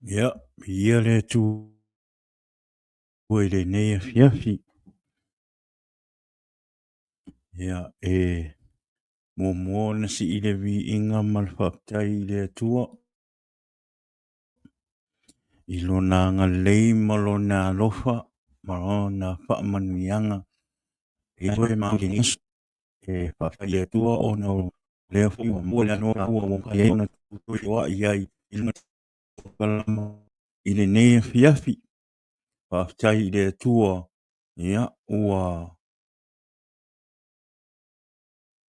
Ia, viia le Atua i lenei afiafi. Ia, e muamua ona sii le viiga ma le faafetai i le Atua i Lona agalelei ma Lona alofa ma Lona faamanuiaga e faafetai i le Atua ona o lea foi ua maua le avanoa ua mafai ai ona toe ai i luga o i lenei afiafi. Faafetai i le Atua, ia, ua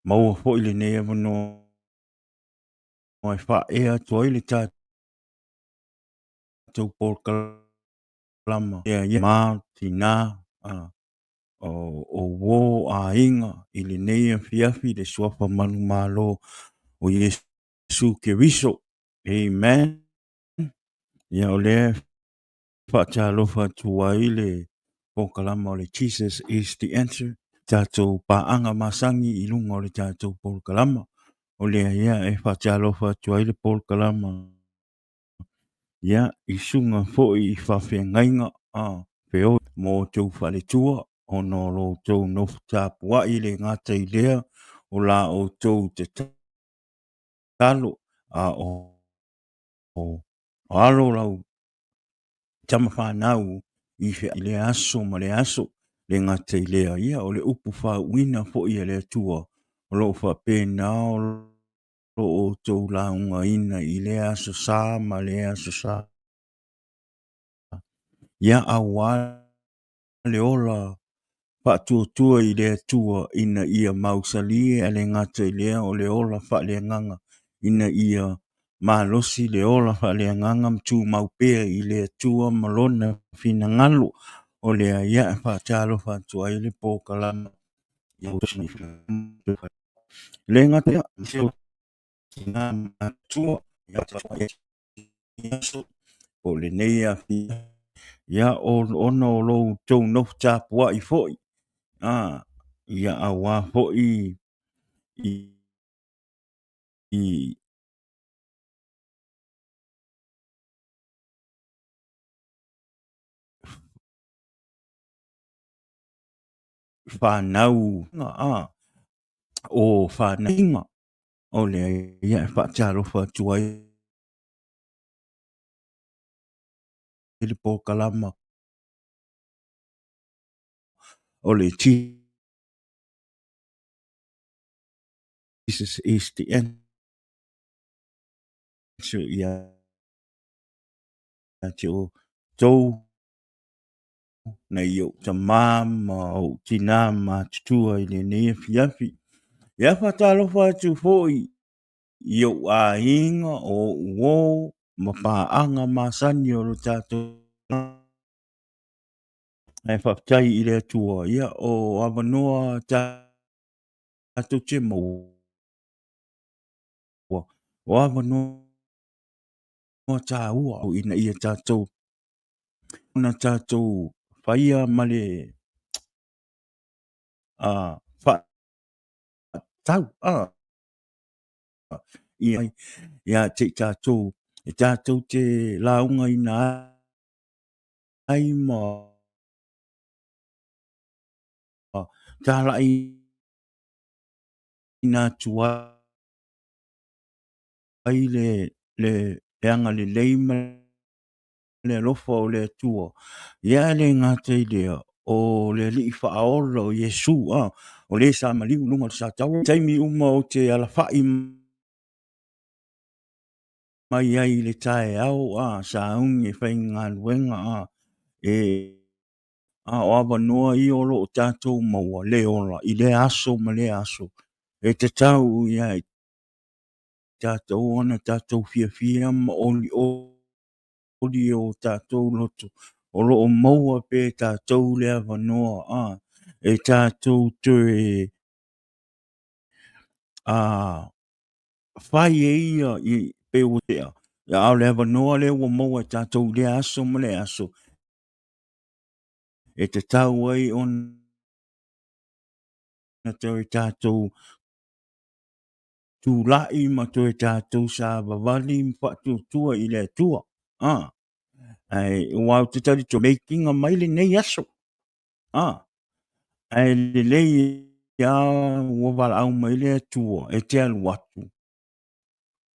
maua foi lenei avanoa e faaea atu ai le tatou polokalama ia ma tina o uo aiga i lenei afiafi le suafa manumalo o Iesu Keriso. Amen. Ia o lea faatalofa atu ai le polokalama o le Jesus is the Answer, tatou paaga masani i luga o le tatou polokalama. O lea ia e faatalofa atu ai le polokalama ia i susuga foi i faafeagaiga a feoi mo outou faletua ona o lo outou nofo tapuai e le gata i lea o la outou tatalo a o alo lau tama fanau i lea aso ma lea aso. Le gata i lea, ia o le upu faauuina foi a le Atua o lo o faapena o lo outou laugaina i lea aso sa ma lea aso sa. Ia aua le ola faatuatua i le Atua ina ia mausali e le gata i lea o le ola faaleagaga ina ia malosi le ola faaleagaga ma tumau pea i le Atua ma Lona finagalo. O lea ia e faatalofa atu ai le polokalama le gata po o lenei afiafi ia ona o lo outou nofo tapuai foi ia aua foi i fanau o fanaiga o lea ia e faatalofa atu ai le polokalama o le Jesus is the Answer ia te outou nai ou tama ma ou tina matutua i lenei afiafi. Ia faatalofa atu foi i ou aiga, o ou uo ma paaga masani o lo tatou Ae faafetai i le Atua, ia o avanoa tatou te maua, o avanoa taua ina ia tatou ona tatou faia ma le faatatau ia te i tatou e tatou te laugaina ai ma talaiina atu ai le agalelei ma le alofa o le Atua. Ia e le gata i lea, o le Alii Faaola o Iesu, a, o le sa maliu i luga o le sataua. I taimi uma ou te alafai mai ai i le taeao, a, sauni e faigaluega, a, e, a o avanoa ia o lo o tatou maua le ola i lea aso ma lea aso. E tatau ia i tatou ona tatou fiafia ma olioli o tatou loto o lo o maua pea e tatou le avanoa a e tatou toe a fai e ia i pe ua tea a o le avanoa lea ua maua e tatou i lea aso ma lea aso e tatau ai ona toe tatou tulai ma toe tatou savavali ma faatuatua i le Atua. Ae ua ou te talitonu making mai lenei aso. Ah, ae lelei a ua valaau mai le Atua e te alu atu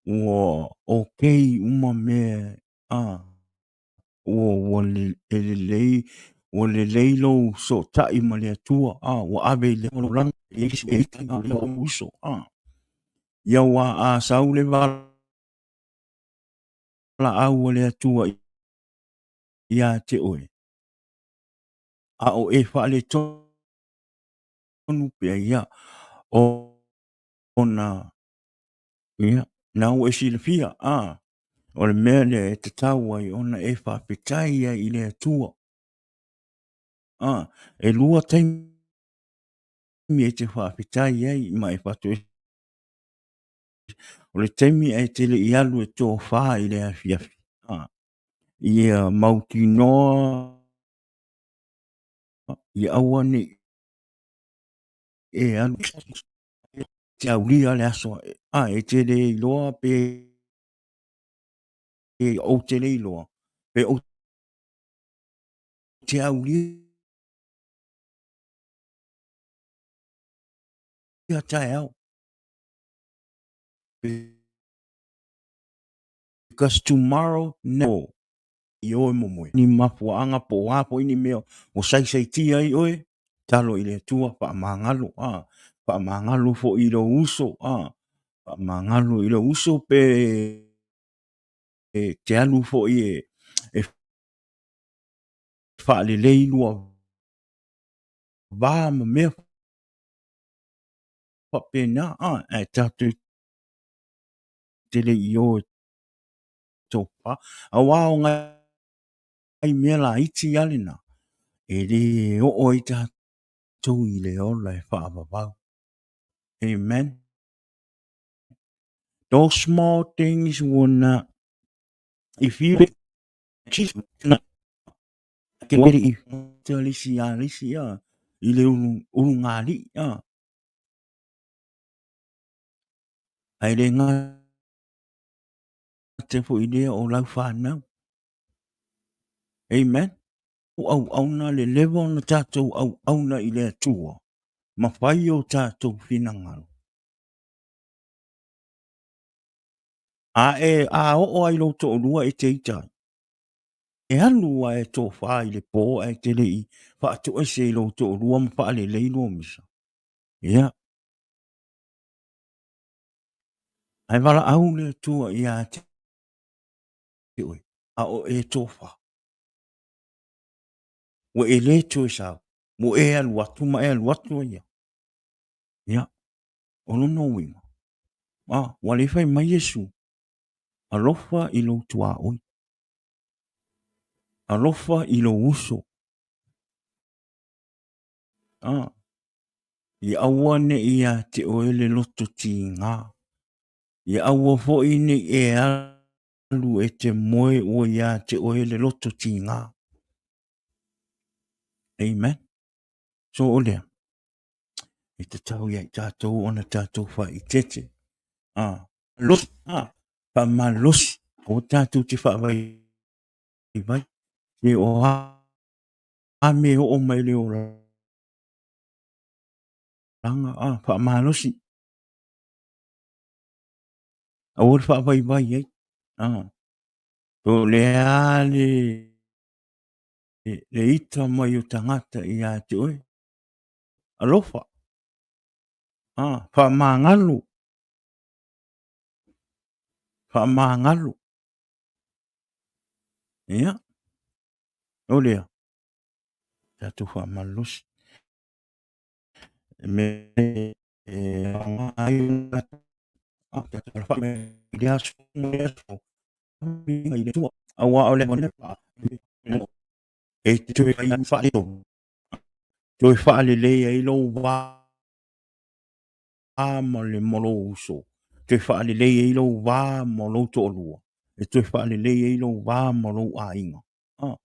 ua okay uma mea ah, ua ua e lelei ua lelei lou sootai ma le Atua ah, ua ave i le lagi uso ah. Ia ua a sau le valaau a le Atua ia te oe, a o e faaletonu pea ia, ona ia, na ua e silafia, a, o le mea lea e tatau ai ona e faafetai ai i le Atua. A, e lua taimi e te faafetai ai ma e faatoese. O le taimi ae te le i alu e tofa i le afiafi, a, ia mautinoa ia aua ne i e alu te aulia le aso a e te le iloa pe ou te le iloa pe ou te aulia taeao because tomorrow never i oe momoe ni mafuaaga po o a foi ni mea ua saisaitia ai oe, talo i le Atua, faamagalo, a, faamagalo foi i lou uso, a, faamagalo i lou uso pe te alu foi e faalelei lua va ma mea faapena, a, ae tatou te le i o e tofa. Aua o nai mea laiti lava lena, e le oo ai tatou i le ola e faavavau. Amen. Those small things will not, if you le isi a le isi a i le ulugalii a ae le gata foi lea o lau fanau. Amen. Auauna le leva ona tatou auauna i le Atua ma fai o tatou finagalo. A e a oo ai lou toalua e te ita ai, e alu a e tofa i le po ae te le i faatoese i lou toalua ma faalelei lua misa. Ia. Ae valaau le Atua ia te oe, a o e tofa. Ua e le toe sau, ua e alu atu ma e alu atu ai ia. Ia, o lona uiga, a, ua le fai mai Iesu, alofa i lou tuaoi, alofa i lou uso. A, ia aua ne i ia te oe le loto tiga, ia aua foi ne i e alu e te moe ua ia te oe le loto tiga. Amen. So o lea, e tatau ia i tatou ona tatou faaeteete. A, losi, a, faamalosi, aua tatou te faavaivai. Se o a mea e oo mai le olaga, a, faamalosi. Aua le faavaivai ai. A, po o le a le le ita mai o tagata ia te oe. Alofa. A, faamagalo. Faamagalo. Ia, o lea, tatou faamalolosi. E mea e aoga ai le aso le aso i le Atua. Aua o le e toe faaletonu, toe faalelei ai lou va ma le ma lou uso, toe faalelei ai lou va ma lou toalua, e toe faalelei ai lou va ma lou aiga. Ah.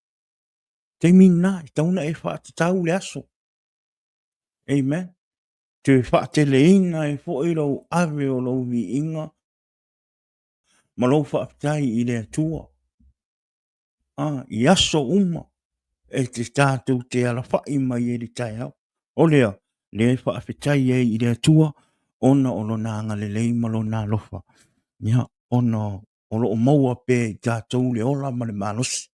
Taimi lena, e tatau ona e faatatau le aso. Amen. Toe faateleina ai foi lou ave o lou viiga ma lou faafetai i le Atua. i aso uma e te tātou te alafai mai ai le taeao. O lea, lea e faafetai ai i le Atua ona o lona agalelei ma lona alofa, ia, ona o lo o maua pea i tatou le ola ma le malosi.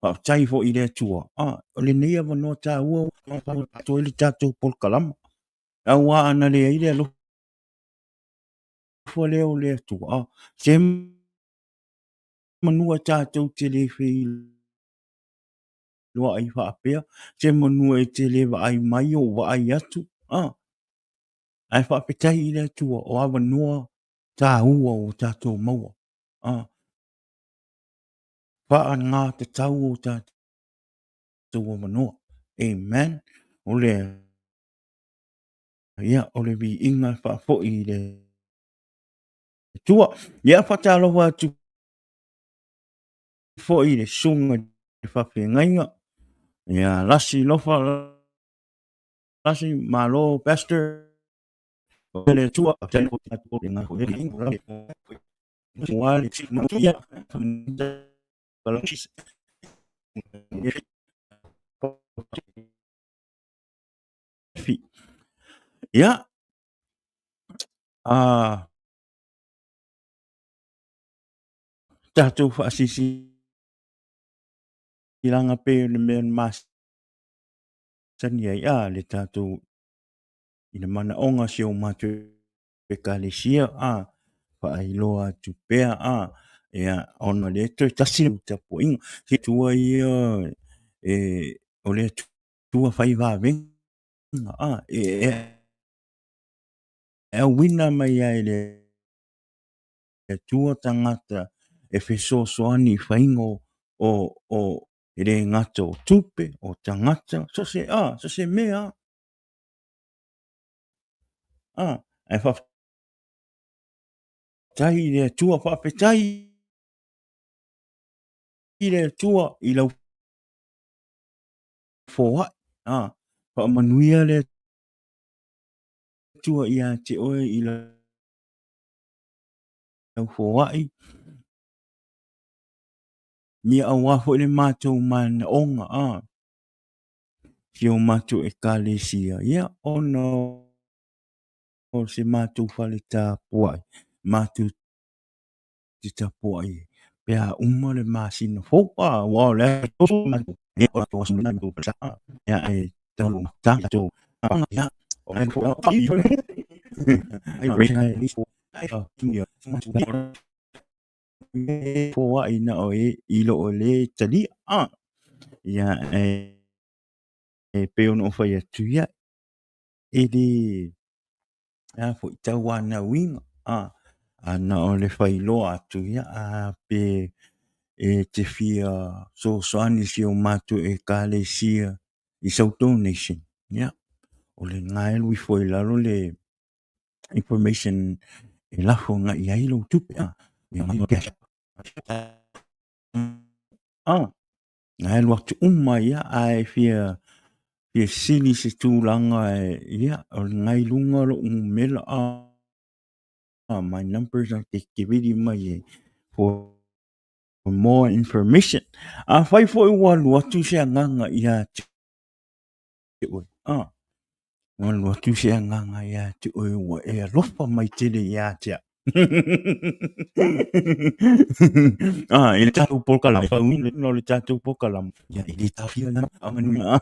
Faafetai foi i le Atua, o lenei avanoa taua ua atoa ai le tatou polokalama. Aua ana leai le alofa lea o le Atua, se manua tatou te le feiloai faapea, se manua e te le vaai mai ou vaai atu, ae faafetai i le Atua o avanoa taua ua tatou maua, faaaogatatau o tatou avanoa. Amen. O lea, ia, o le viiga e faafoi i le Atua. Ia, faatalofa atu foi i le susuga i le faafeagaiga ia Lasi Lofa Lasi, malo Pastor. Le Atua, Ia, tatou faasilasila pei o le mea na masani ai, le tatou i le manaoga o si o matou Ekalesia, faailoa atu pea, ia, ona o lea toe tasi le tapuaiga. Le Atua ia, o le Atua fai vavega, e auina mai lava e le Atua tagata e fesoasoani i faiga o e le gata o tupe, o tagata, so se, so se mea lava. Ae faafetai i le Atua, faafetai i le Atua i lau foai, faamanuia le Atua ia te oe i lau foai, ia aua foi le matou manaoga, si o matou Ekalesia, ia, ona o se matou fale tapuai, matou te tapuai ai pe a uma le masina fou, aua o le aso foai na o e i lo o le talia. Ia, e pei ona ou fai atu ia, e le a foi tauanauina, a na o le failoa atu ia, a pe e te fia fesoasoani i si o matou Ekalesia i sau donation, ia, o lena e alu ifo i lalo le information e lafo agai i ai lou tupe. Na e alu atu uma ia, ae fia fia sili se tulaga e, ia, o lena i luga lou numera, my numbers a te vili mai e for more information. Afai foi ua alu atu se agaga ia te oe, ua alu atu se agaga ia te oe ua e alofa mai tele ia te au. I le tatou polokalame, o le tatou polokalame, ia e le taofia lana manuia.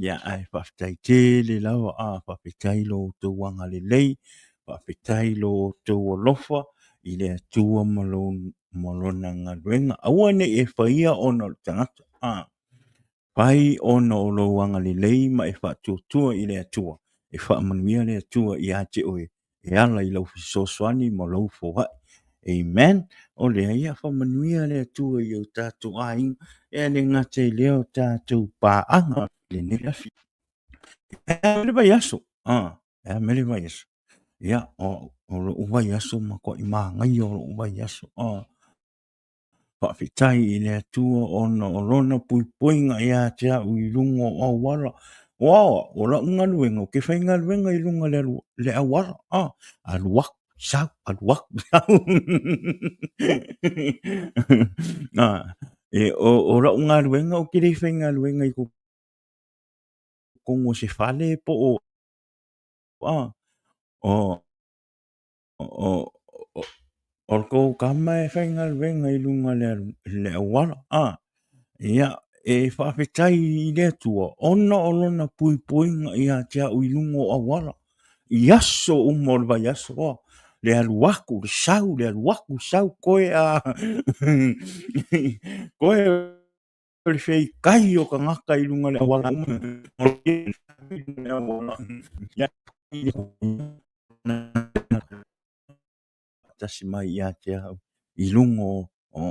Ia, ae faafetai tele lava, faafetai lo outou agalelei, faafetai lo outou alofa i le Atua ma lona galuega. Aua ne i e faia ona o le tagata, fai ona o lou agalelei ma e faatuatua i le Atua, e faamanuia le Atua ia te oe e ala i lau fesoasoani ma lou foai. Amen. O lea ia faamanuia le Atua i o tatou aiga, e le gata i lea o tatou paaga i lenei afi. E a le vaiaso? E a le vaiaso? Ia, o lou vaiaso matuai manaia o lou vaiaso. Faafetai i le Atua ona o Lona puipuiga ia te au i luga o auala. Aua o lau galuega, ou te faigaluega i luga o le auala, alu sau, alu aku, sau. E, o lau galuega, ou te le faigaluega i totonu o se fale po o, a, o, o, o le tou tama e faigaluega i luga o le auala, a, ia, e faafetai i le Atua ona o lona puipuiga ia te au i luga o auala i aso uma o le vaiaso, a, le alu atu, le sau, le alu atu, sau, toe a, toe o le feitai o tagata i luga o le auala. Tasi mai ia te au i luga o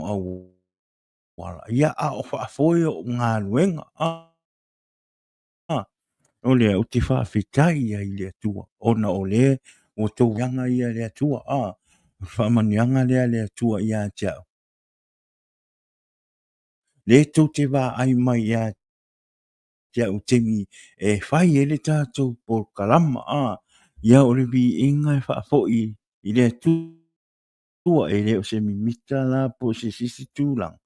auala, ia a o faafoe o'u galuega, o lea ou te faafetai ai i le Atua ona o lea ua outou aga ia e le Atua, o le faamanuiaga lea a le Atua ia te au. Lea tou te vaai mai ia te au i taimi e fai ai le tatou polokalama, a, ia o le viiga e faafoi i le Atua, e le o se mimita la po o se isi tulaga,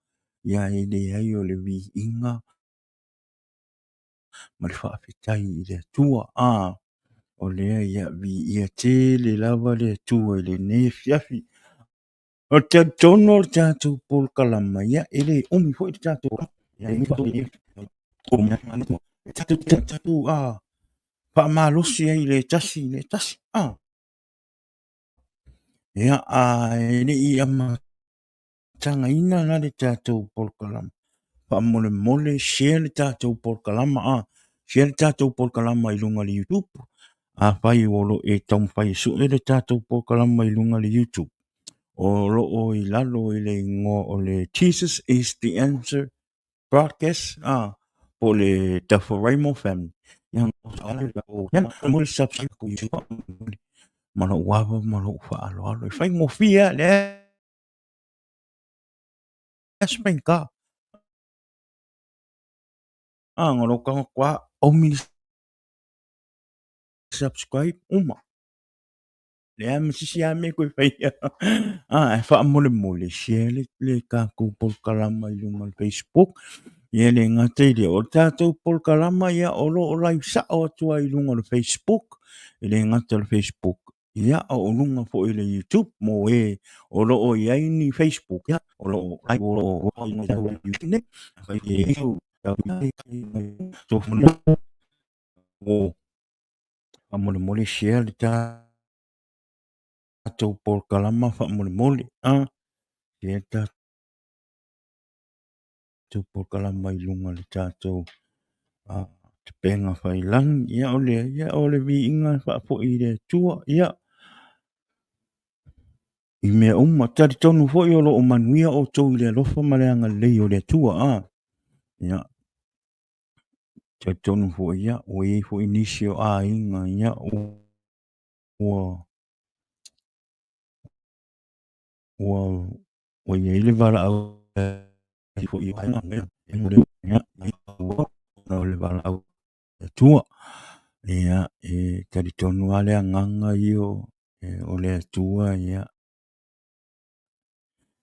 ia e leai o le viiga ma le faafetai i le Atua, a, o lea ia viia tele lava le Atua i lenei afiafi. O le talitonu o le tatou polokalama, ia e le umi foi le tatou tatou faamalosi ai i le tasi i le tasi. Ia, a e le i amatagaina la le tatou polokalama, faamolemole share le tatou polokalama, share le tatou polokalama i luga o le YouTube. Afai o lo o e taumafai e sue le tatou polokalama i luga o le YouTube, o lo o i lalo i le igoa o le Jesus is the Answer Broadcast, po o le The Faraimo Family. Ma lou ava ma lou faaaloalo. E faigofie lava, leai se faigata. Na lou tago atu lava, omi le subscribe uma. Leai ma se isi lava mea e toe faia. Ae faamolemole, share le tatou polokalama i luga o le Facebook. Ia e le gata i lea, o le tatou polokalama ia o lo o live sao atu lava i luga o le Facebook. E le gata i le Facebook, ia o luga foi o le YouTube mo e o lo o i ai ni Facebook, ia o lo o live o lo o Faamolemole share le tatou polokalama faamolemole a share le tatou polokalama i luga o le tatou upega tafailagi. Ia o lea, ia o le viiga e faafoi i le Atua, ia i mea uma. Talitonu foi o lo o manuia outou i le alofa ma le agalelei o le Atua a. Ia talitonu foi ia ua i ai foi nisi o aiga ia ua ua ua i ai le valaau foi o aiga o le valaau Atua. Ia e talitonu lava le agaga ia o le Atua ia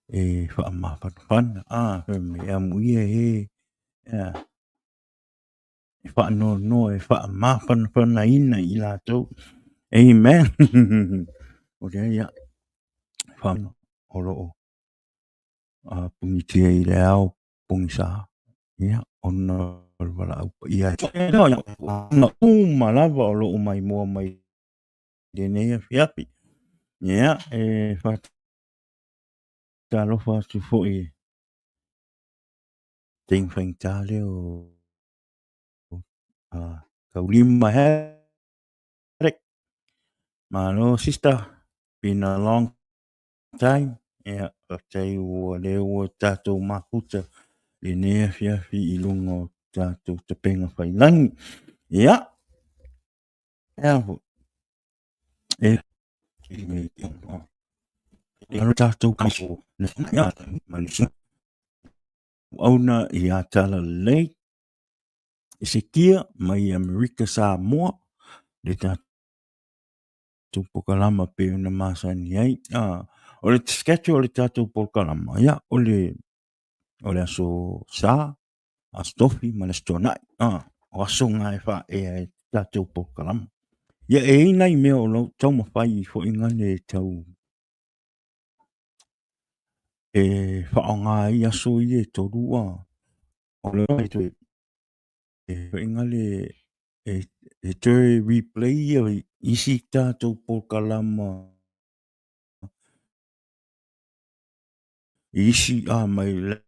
e faamafanafana, a fai mai amuia e e faanoanoa e faamafanafanaina i latou. Amen. O lea ia o lo o punitia i le ao pogisa, ia ona o le valaau paia uma lava o lo o maimoa mai lenei afiafi. Ia e faatalofa atu foi i taimi faigata lea o Taulima Haddock. Malo sister, been a long time. Ia, faafetai ua lea ua tatou mafuta lenei afiafi i luga o tatou tapena failangi. Ia, ea foi. E Auauna ia Talalelei Esekia mai Amerika Samoa le tatou. tatou polokalama pei ona masani ai. O le schedule o le tatou polokalama, ia, o le o le aso Sa, aso Tofi ma le aso Tuanai. O aso na e faaea ai le tatou polokalama. Ia, e i ai nai mea o lo o taumafai foi le tau e faaaoga ai aso ia e 3 o le e toe replay ia isi tatou polokalama i isi mai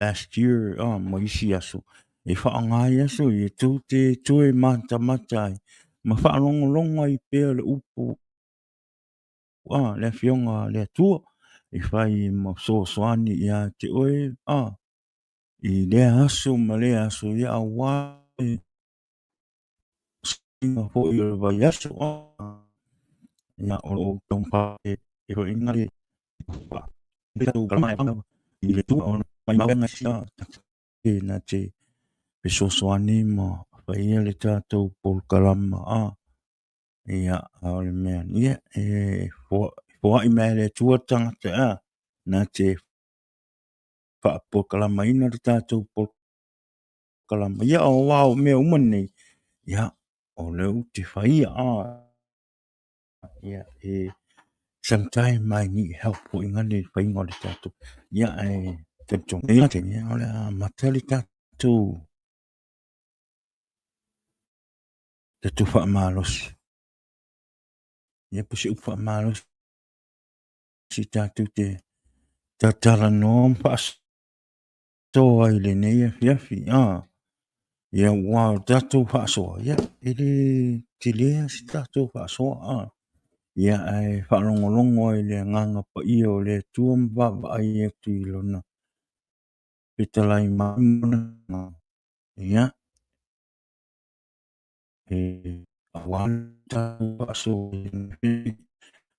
last year ma isi aso e faaaoga ai aso ia tou te toe matamata ai ma faalogologo ai pea le upu a le Afioga a le Atua e fai ma fesoasoani ia te oe i lea aso ma lea aso, ia aua le suiga foi o le vaiaso. Ia, o lo o taumafai e na te fesoasoani ma faia le tatou polokalama. Ia, a o le mea, ia, e foai mai lava e le Atua le tagata na te faapolokalamaina le tatou polokalama. Ia, aua o mea uma nei, ia, o lea ou te faia, ia, e sometime I need help foi na le faiga o le tatou, ia, ae talitonu, ia, o le a amata le tatou tatou faamalosi. Ia, po o se upu faamalosi tatou te talatalanoa ma faasoa i lenei afiafi. Ia, aua o le tatou faasoa, ia, e le tele lava se tatou faasoa. Ia, ae faalogologo ai i le Agaga Paia o le Atua ma vaavaai atu i Lona fetalai mai. Ia, aua le tatou faasoa i lenei afiafi.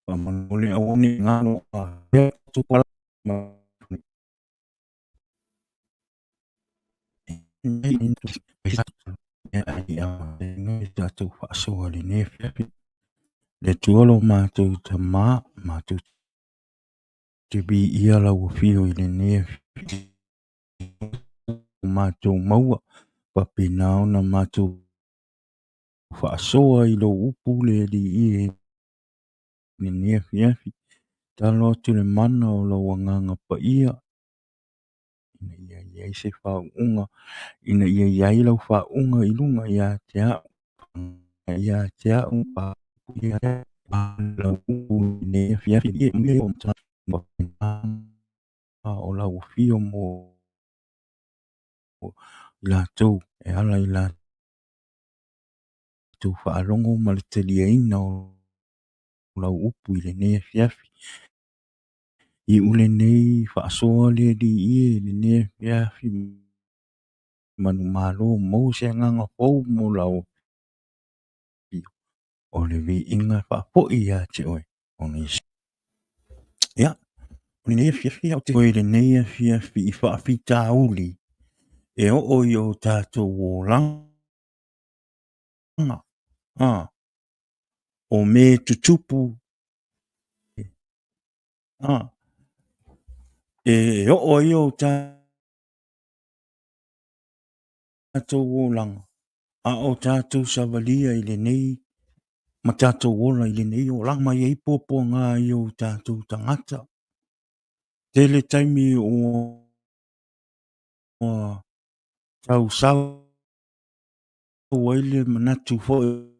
Faamolemole aua ne i galo tatou faasoa i lenei afiafi. Le Atua lo matou Tama, matou te viia lau afio i lenei afiafi matou maua, faapena ona matou faasoa i lou upu le Alii i lenei afiafi. Tatalo atu le mana o lou Agaga Paia ina ia i ai se faauuga, ina ia i ai lau faauuga i luga ia te au, ia te au lau upu i lenei afiafi o lau afio mo i latou e ala i latou faalogo ma le taliaina o lau upu i lenei afiafi. Iu lenei faasoa le Alii e i lenei afiafi manumalo maua se agaga fou mo lau afio. O le viiga e faafoi ia te oe ona Iesu. Ia, o lenei afiafi ou te i lenei afiafi i faafitauli e oo i o tatou olaga. O mea tutupu e oo ai o tatou olaga, a o tatou savalia i lenei ma tatou ola i lenei olaga mai ai puapuaga i o tatou tagata. Tele taimi ua tausau ai le manatu foi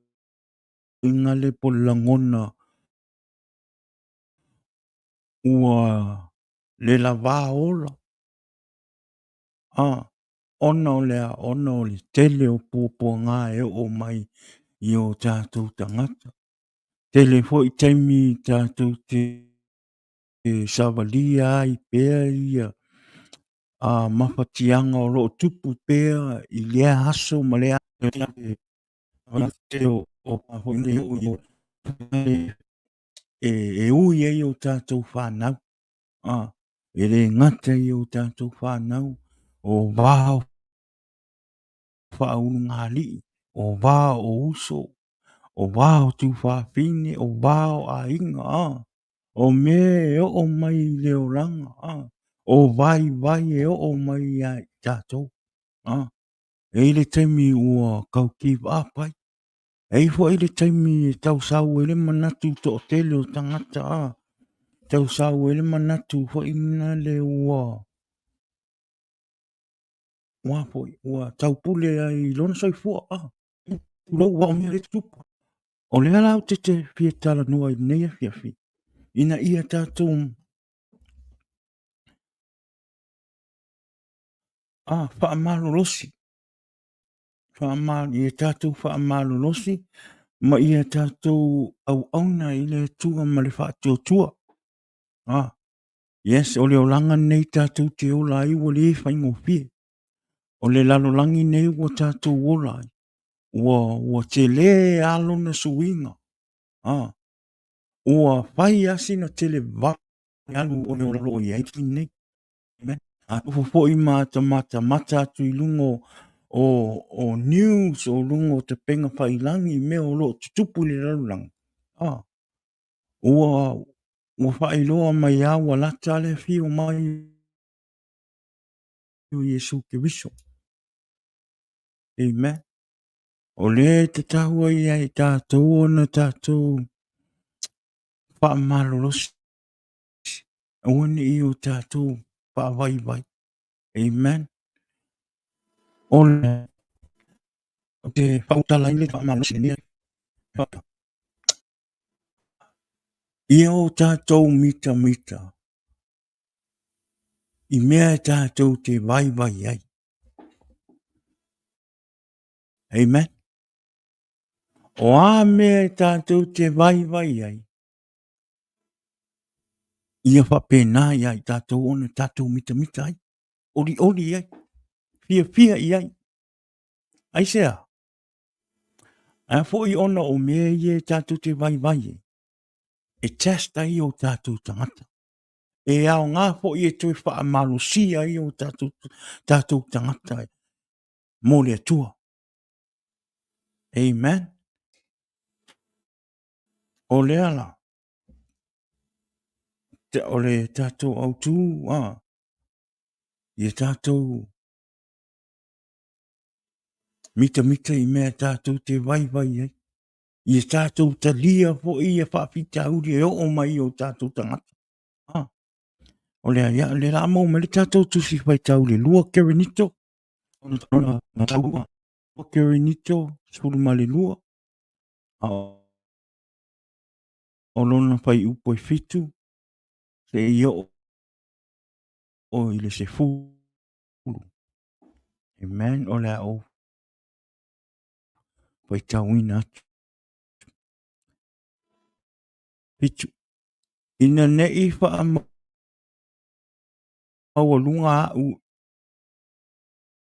le po o le lagona ua le lavā ola, ona o le a? Ona o le tele o puapuaga e oo mai i o tatou tagata. Tele foi taimi tatou te savalia ai pea ia mafatiaga o lo o tupu pea i lea aso ma lea e ui ai o tatou fanau. E le gata i o tatou fanau, o va o faaulugalii, o va o uso, O va o tuafafine, o va o aiga, a. O mea e oo mai i le olaga, a. O vaivai e oo mai ia i tatou, a. E i ai le taimi ua tau give up ai. E i ai foi le taimi e tau sau ai le manatu toatele o tagata, a. Tau sau ai le manatu foi lea ua ua foi, ua taupule ai i lona soifua, a. Tulou, aua o mea ia e tutupu. O lea la ou te te fia talanoa i lenei afiafi, ina ia tatou a faamalolosi, ia tatou faamalolosi ma ia tatou auauna i le Atua ma le faatuatua. Ah, yes, o le olaga nei tatou te ola ai ua le faigofie. O le lalolagi nei ua tatou ola ai, ua, ua tele lava lona suiga. Ah, ua fai lava sina televave alu o le ola o lo o i ai nei. Amen. A nofo foi ma matamatamata atu i luga o, o news, o luga o tapega failangi, mea o lo o tutupu i le lalolagi, ah, ua, ua faailoa mai lava ua lata le afio mai o Iesu Keriso. Amen. O lea e tatau ai ia i tatou ona tatou faamalolosi. Aua ne i o tatou faavaivai. Amen. O le ou te faautala ai le faamalosi lenei faapea. Ia o tatou mitamita i mea e tatou te vaivai ai. Amen. O a mea e tatou te vaivai ai, ia faapena ia i tatou ona tatou mitamita ai, olioli ai, fiafia i ai. Aisea? Ae foi ona o mea ia e tatou te vaivai ai, e test ai o tatou tagata. E aoga foi e toe faamalosia ai o tatou, tatou tagata mo le Atua. Amen. O lea la, o le tatou autū, a, ia tatou mitamita i mea tatou te vaivai ai. Ia tatou talia foi ia faafitauli e oo mai i o tatou tagata. A, o lea, ia, o lea la maua mai le tatou tusi faitau le 2 Korinito, 2 Korinito 12, a o lona fuaiupu e 7 seia oo i le 10. Amen. O le a ou faitauina atu. 7. Ina ne i faamaualuga au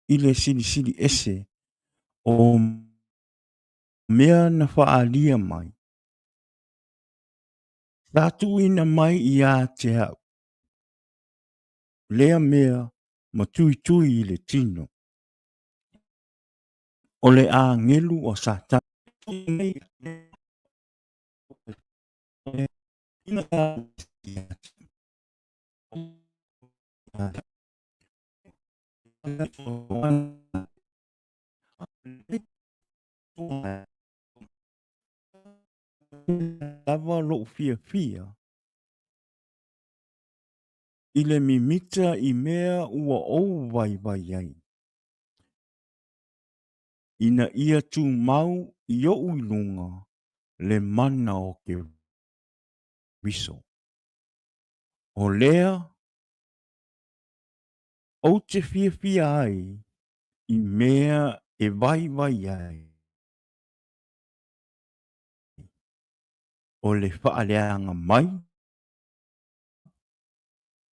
i le silisili ese o mea na faaalia mai, sa tuuina mai ia te au lea mea ma tuitui i le tino, o le agelu a Satani. Lava lou fiafia i le mimita i mea ua ou vaivai ai, ina ia tumau i ou i luga le mana o Keriso. O lea ou te fiafia ai i mea e vaivai ai, o le faaleaga mai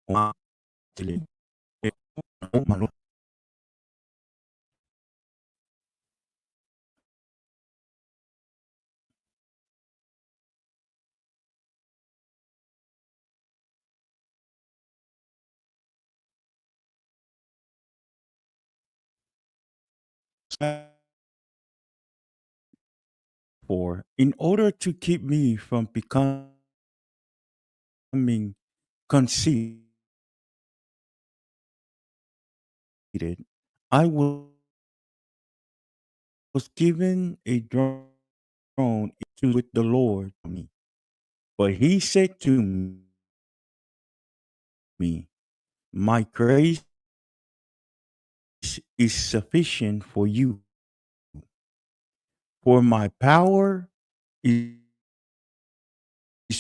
o le malo. Therefore, in order to keep me from becoming conceited, I was given a throne with the Lord me. But he said to me, My grace is sufficient for you, for my power is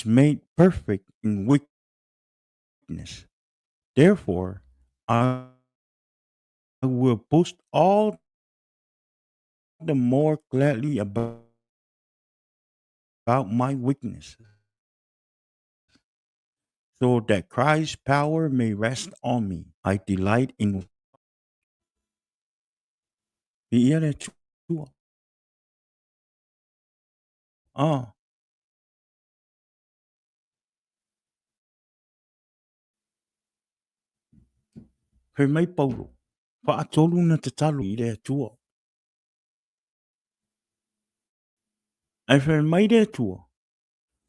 made perfect in weakness. Therefore, I will boast all the more gladly about my weaknesses, so that Christ's power may rest on me. I delight in Viia le Atua. Ah. Fai mai Paulo, faatolu na tatalo i le Atua. Ae fai mai le Atua,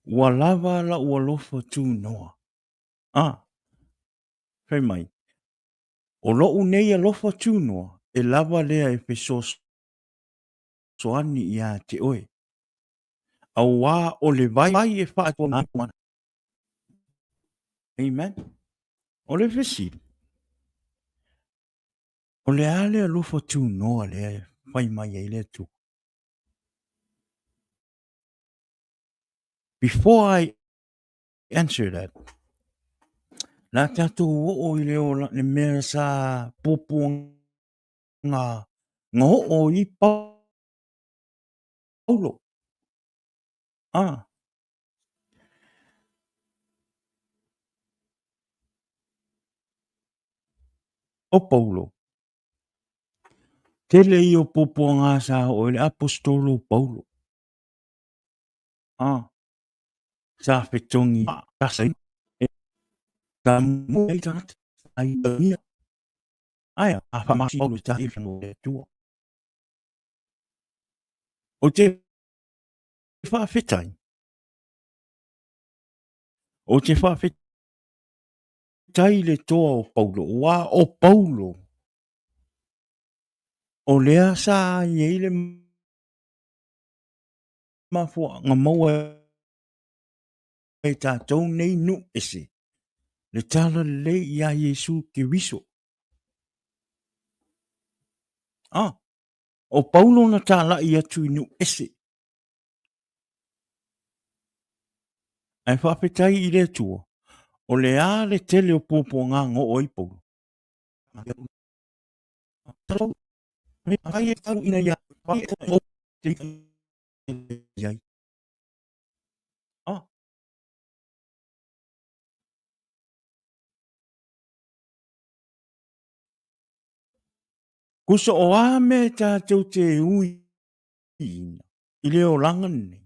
ua lava la'u alofa tunoa. A, fai mai, o lo'u nei alofa tunoa, e lava lea e fesoasoani iā te oe. Auā o le vai e faatuaina. Amen. O le fesili, o le a le alofa tunoa lea e fai mai ai le Atua? Before I answer that, la tatou oo i le ola, le mea sa puapuaga na oo i Paulo. Ah. O Paulo, tele ia o puapuaga sa oo i le aposetolo o Paulo. Ah. Sa fetogi e sa mua ai tagata sa itagia. Ae a faamasi Paulo i tahi o le Atua. O te faafetai. O te faafetai le toa o Paulo, ua o Paulo o lea sa i ai le mafuaaga maua e tatou nei nuu ese le tala lelei iā Iesu Keriso. Ah, o Paulo na talai atu i nuu ese. Ae faafetai i le Atua, o le a le tele o puapuaga na oo ai Paulo. Kusa o a mea tatou te ui i le olaga lenei,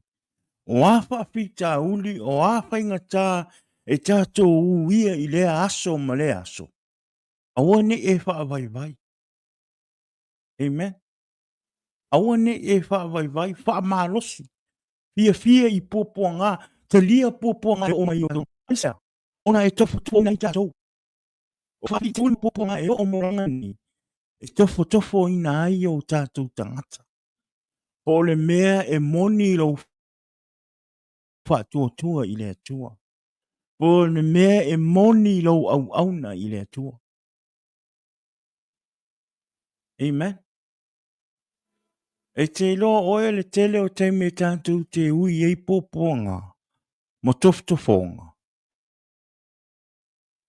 o a faafitauli, o a faigata e tatou uia i lea aso ma lea aso, aua ne i e faavaivai. Amen. Aua ne i e faavaivai, faamalosi, fiafia i puapuaga, talia puapuaga e oo mai i o Aisea, ona e tofotofoina ai tatou. O faafitauli ma puapuaga e oo mo olaga nei, e tofotofoina ai o tatou tagata. Po o le mea e moni lou faatuatua i le Atua. Po o le mea e moni lou auauna i le Atua. Amen. E te iloa oe le tele o taimi e tatou te ui ai puapuaga ma tofotofoga.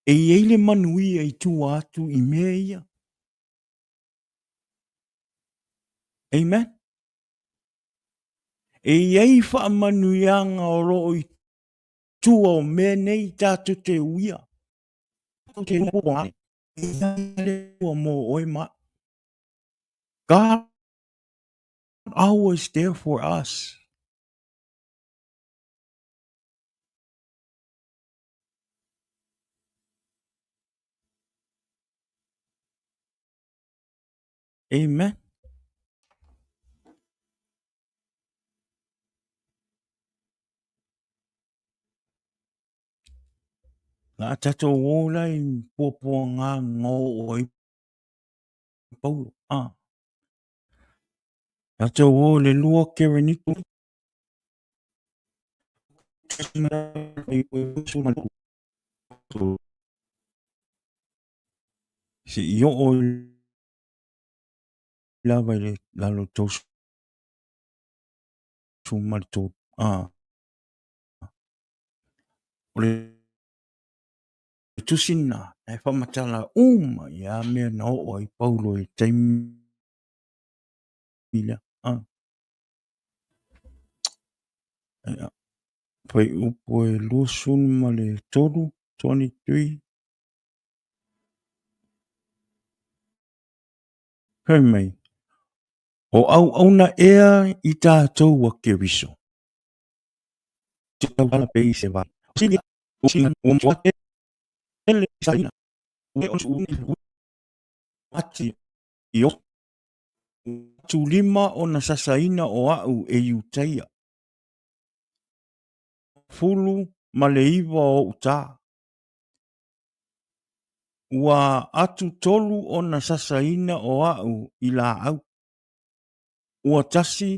E i ai le manuia i tua atu i mea ia. Amen. E i ai faamanuiaga o lo o i tua o mea nei tatou te uia. Mo oe ma God always there for us. Amen. La a tatou o la i puapuaga na oo ai Paulo. Ah. Tatou o i le 2 Kerenito se i oo lava i le lalo 33. Ah. O le tusi lena e faamatala uma ia mea na oo ai Paulo i le taimi lea. Ah. Ia. Fuaiupu e 23, 23. Fai mai, o auauna ea i tatou a Keriso? Tulima ona sasaina o a'u e Iutaia, 19 o'u tā. Ua atu tolu ona sasaina o a'u i laau, ua tasi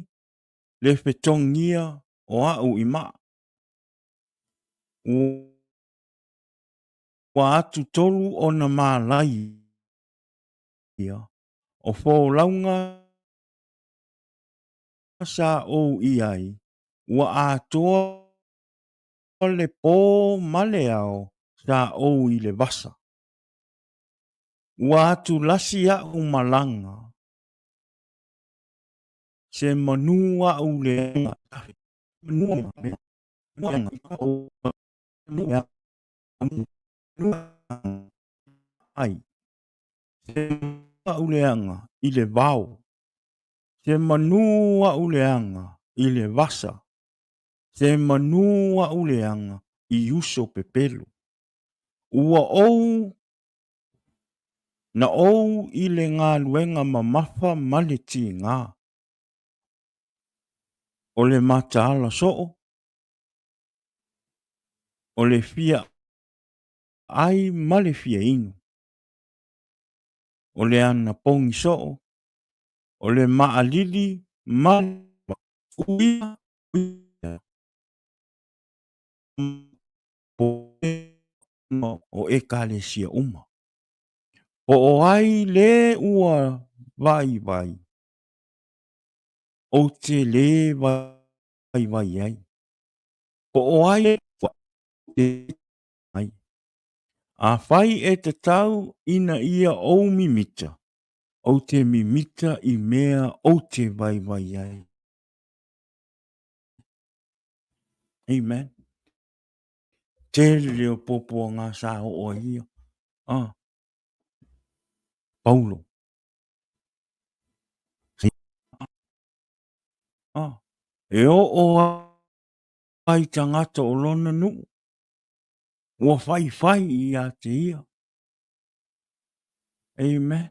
le fetogia o a'u i maa. Ua atu tolu ona malaia o folauga sa ou i ai, ua atoa le pō ma le ao sa ou i le vasa. Ua atu lasi a'u malaga Se manu a'u leaga ai. Se a'u leaga i le vao. Se manu a'u leaga i le vasa. Se manu a'u leaga i uso pepelo. Ua ou Na ou i le galuega mamafa ma le tiga. O le mataala soo, o le fia ai ma le fia inu. O le anapogi soo, o le maalili ma le uia. O Ekalesia uma. Po o ai lē ua vaivai, ou te lē vaivai ai. Po o ai lē ua ai. Afai e tatau ina ia ou mimita, ou te mimita i mea ou te vaivai ai. Amen. Tele o puapuaga sa oo ai ia. Ah. Paulo. Ah. E oo ai tagata o lona nuu ua faifai ia te ia. Amen.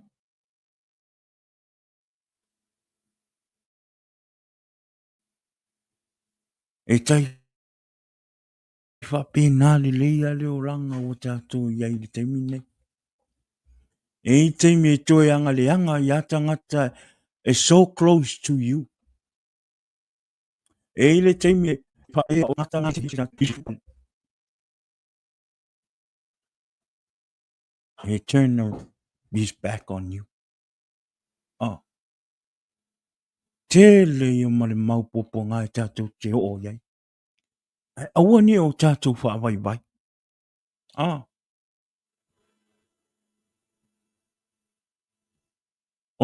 E tai faapena lelei lava le olaga ua tatou i ai i le taimi lenei. E i ai taimi e toe agaleaga ai lava tagata e so close to you. E i ai le taimi e He turn his back on you. Oh. Tele ia ma le mau puapuaga e tatou te oo i ai. Ae aua ne i o tatou faavaivai. Ah.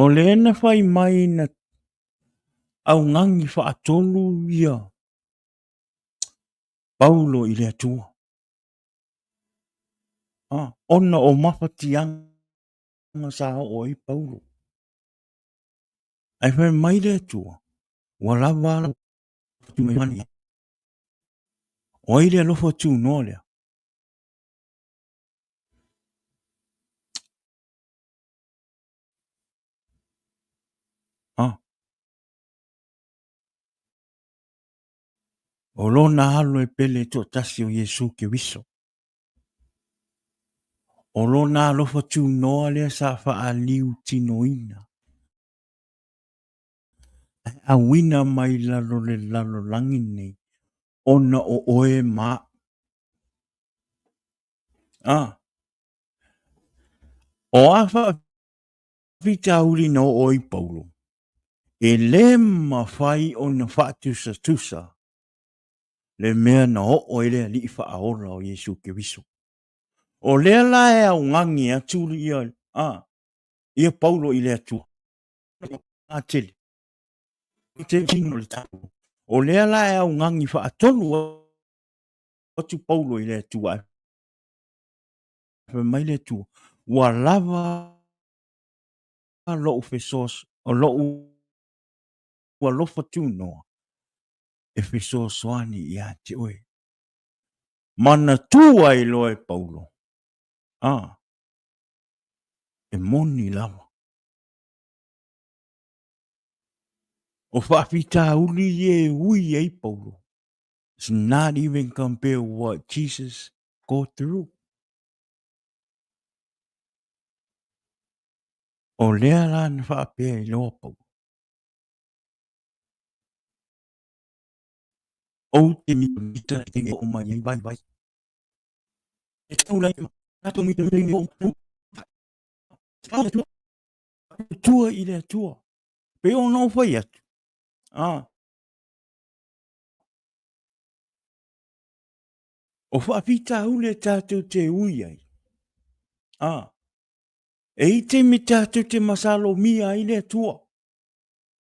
O lea na fai mai na augani faatolu ia Paulo i le Atua. Ah, ona o mafatiaga sa oo ai Paulo. Ae fai mai le Atua, ua lava lau O ai le alofa tunoa lea? Ah. O lona alo e pele toatasi o Iesu Keriso. O lona alofa tunoa lea sa faaliutinoina, ae auina mai lalo le lalolagi nei ona o oe ma aʻu. A, o a faafitauli na oo ai Paulo, e le mafai ona faatusatusa le mea na oo ai le Alii Faaola o Iesu Keriso. O lea la e augani atu ia, a, ia Paulo i le Atua. Tele. O lea la e augani faatonu atu Paulo i le Atua. Fai mai le Atua, ua lava lou fesoaso, o lou alofa tunoa e fesoasoani ia te oe. Manatua ai loa e Paulo, a, e moni lava. O faafitauli ia e ui ai Paulo, it's not even compare what Jesus go through. O lea la na faapea ai loa Paulo. Ou te mita i o mai ai vai vai. E tau lai ma mita i o tua i le Atua. Pe ona ou fai atu. Ah. O faafitauli e tātou te ui ai. Ah. E i taimi tātou te masalomia ai le Atua.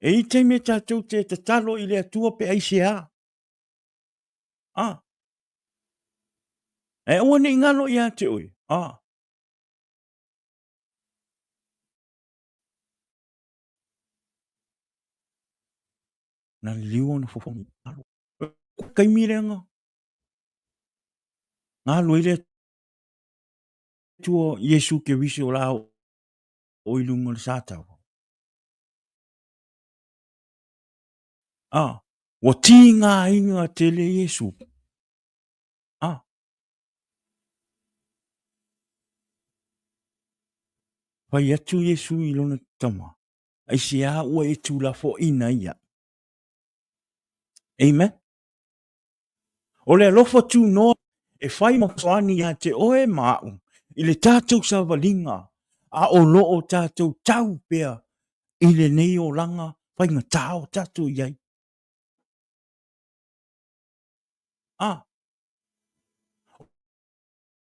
E i taimi tātou te tatalo i le Atua pe aisea. Ah. E aua ne i ngalo ia te oe. Ah. Na liliu ona fofo alo. Kaimi lea nga. Ngalu ai le Atua Iesu Keriso la o i lunga o le satawa. Ah, ua tigaina tele Iesu. Ah. Fai atu Iesu i lona tama, aisea ua e tulafoaina ia. Amen. O le alofa tunoa e fai ma fesoasoani ia te oe ma aʻu i le tatou savaliga a o lo o tatou tau pea i lenei olaga faigata o tatou i ai. A,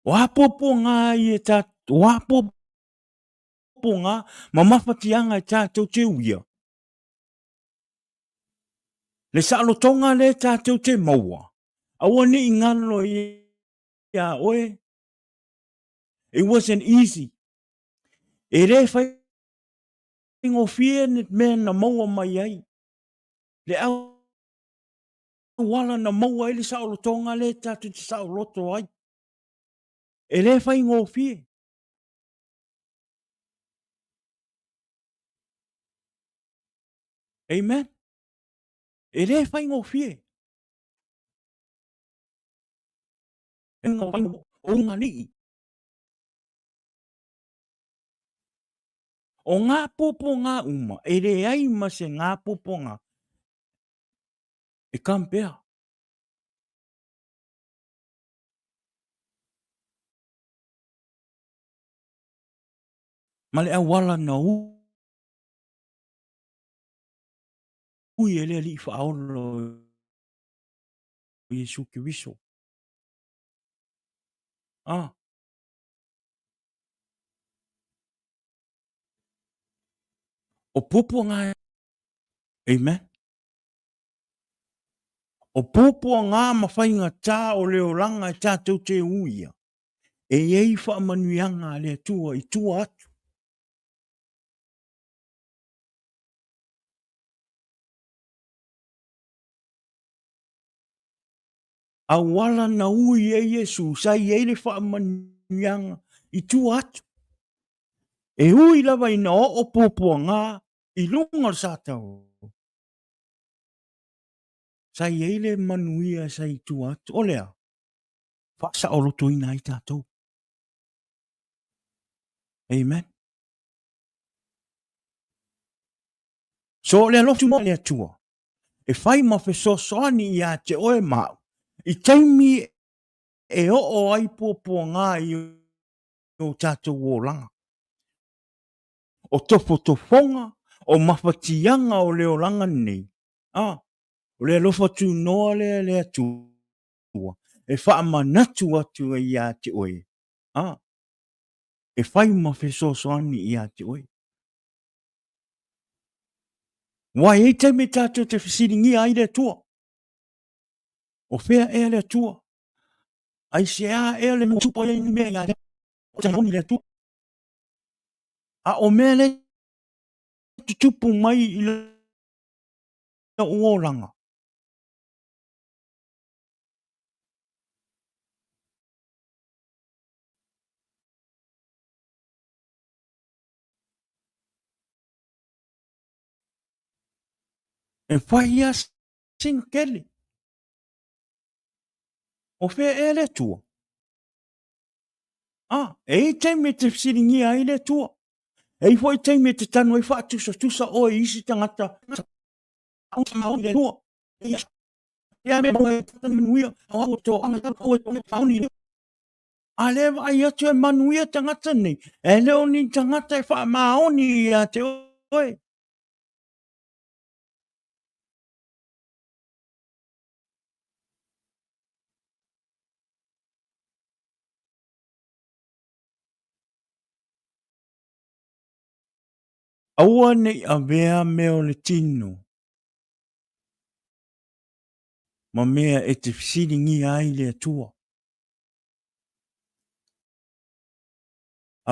o a puapuaga ai e tatou, o a puapuaga ma mafatiaga e tatou te uia? Le saolotoga lea tatou te maua, aua ne i galo iā oe, it wasn't easy. E le faigofie le mea na maua mai ai, le auala na maua ai le saolotoga lea tatou te saoloto ai. E le faigofie. Amen. E le faigofie. E o ngā alii. O ngā pōpō ngā uma, e leai ma se ngā pōpō ngā e kampea. Ma le auala na ui e le Alii Faaola o Iesu Keriso. Ah. O puapuaga Amen. O puapuaga ma faigata o le olaga e tatou te uia, e i ai faamanuiaga a le Atua i tua atu. Auala na ui ai Iesu, sa i ai le faamanuiaga i tua atu. E ui lava ina oo puapuaga i luga o le satau, sa i ai le manuia sa i tua atu. O le a? Faasaolotoina ai tatou. Amen. So o le alofa o le Atua e fai ma fesoasoani ia te oe ma au i taimi e oo ai puapuaga i o tatou olaga. O tofotofoga, o mafatiaga o le olaga lenei, a, o le alofa tunoa lea e le Atua e faamanatu atu ai ia te oe, a, e fai ma fesoasoani ia te oe. Ua i ai taimi tatou te fesiligia ai le Atua. O fea ea le Atua? Aisea ea le mea tupu ai ni mea ia te oe le Atua? A o mea le tutupu mai i lou olaga. E fai lava sina tele. O fea ea le Atua? Ah, e i ai taimi e te fesiligia ai le Atua. E i ai foi taimi e te tanu ai faatusatusa oe i isi tagata. A lea e vaai atu e manuia tagata nei, e le o ni tagata e faamaoni ia te oe. Aua ne i avea mea o le tino ma mea e te fesiligia ai le Atua.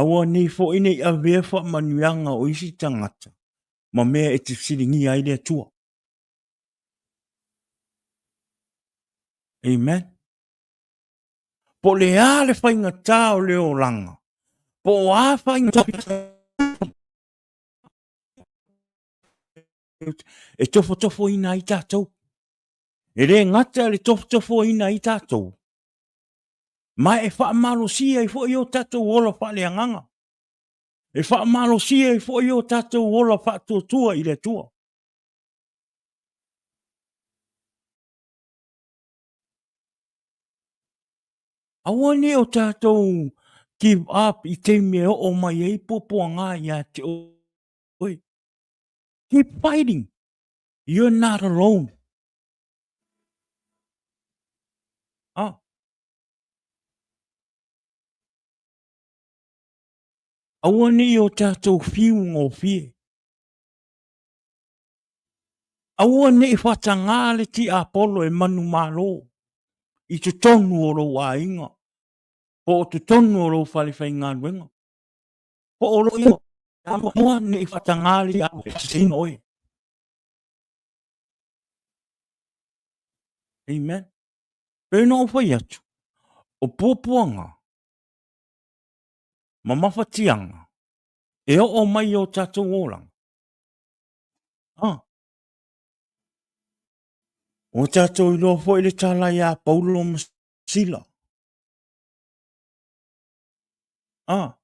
Aua nei foi ne i avea faamanuiaga o isi tagata ma mea e te fesiligia ai le Atua. Amen. Po o le a le faigata o le olaga, po o a faigata e tofotofoina ai tatou. E le gata le tofotofoina ai tatou, ma e faamalosia ai foi o tatou ola faaleagaga. E faamalosia ai foi o tatou ola faatuatua i le Atua. Aua ne i o tatou give up i taimi e oo mai ai puapuaga ia te oe. Keep fighting. You're not alone. Ah. Aua ne i o tatou fiu gofie. Aua ne i faatagā le tiapolo e manumalo i totonu o lou aiga, po o totonu o lou fale faigaluega, po o lou Aua ne i faatagā le tiapolo e faaseseina oe. Amen. Pei ona ou fai atu, o puapuaga ma mafatiaga e oo mai i o tatou olaga, Ah. Ua tatou iloa foi le tala iā Paulo ma Sila. Ah.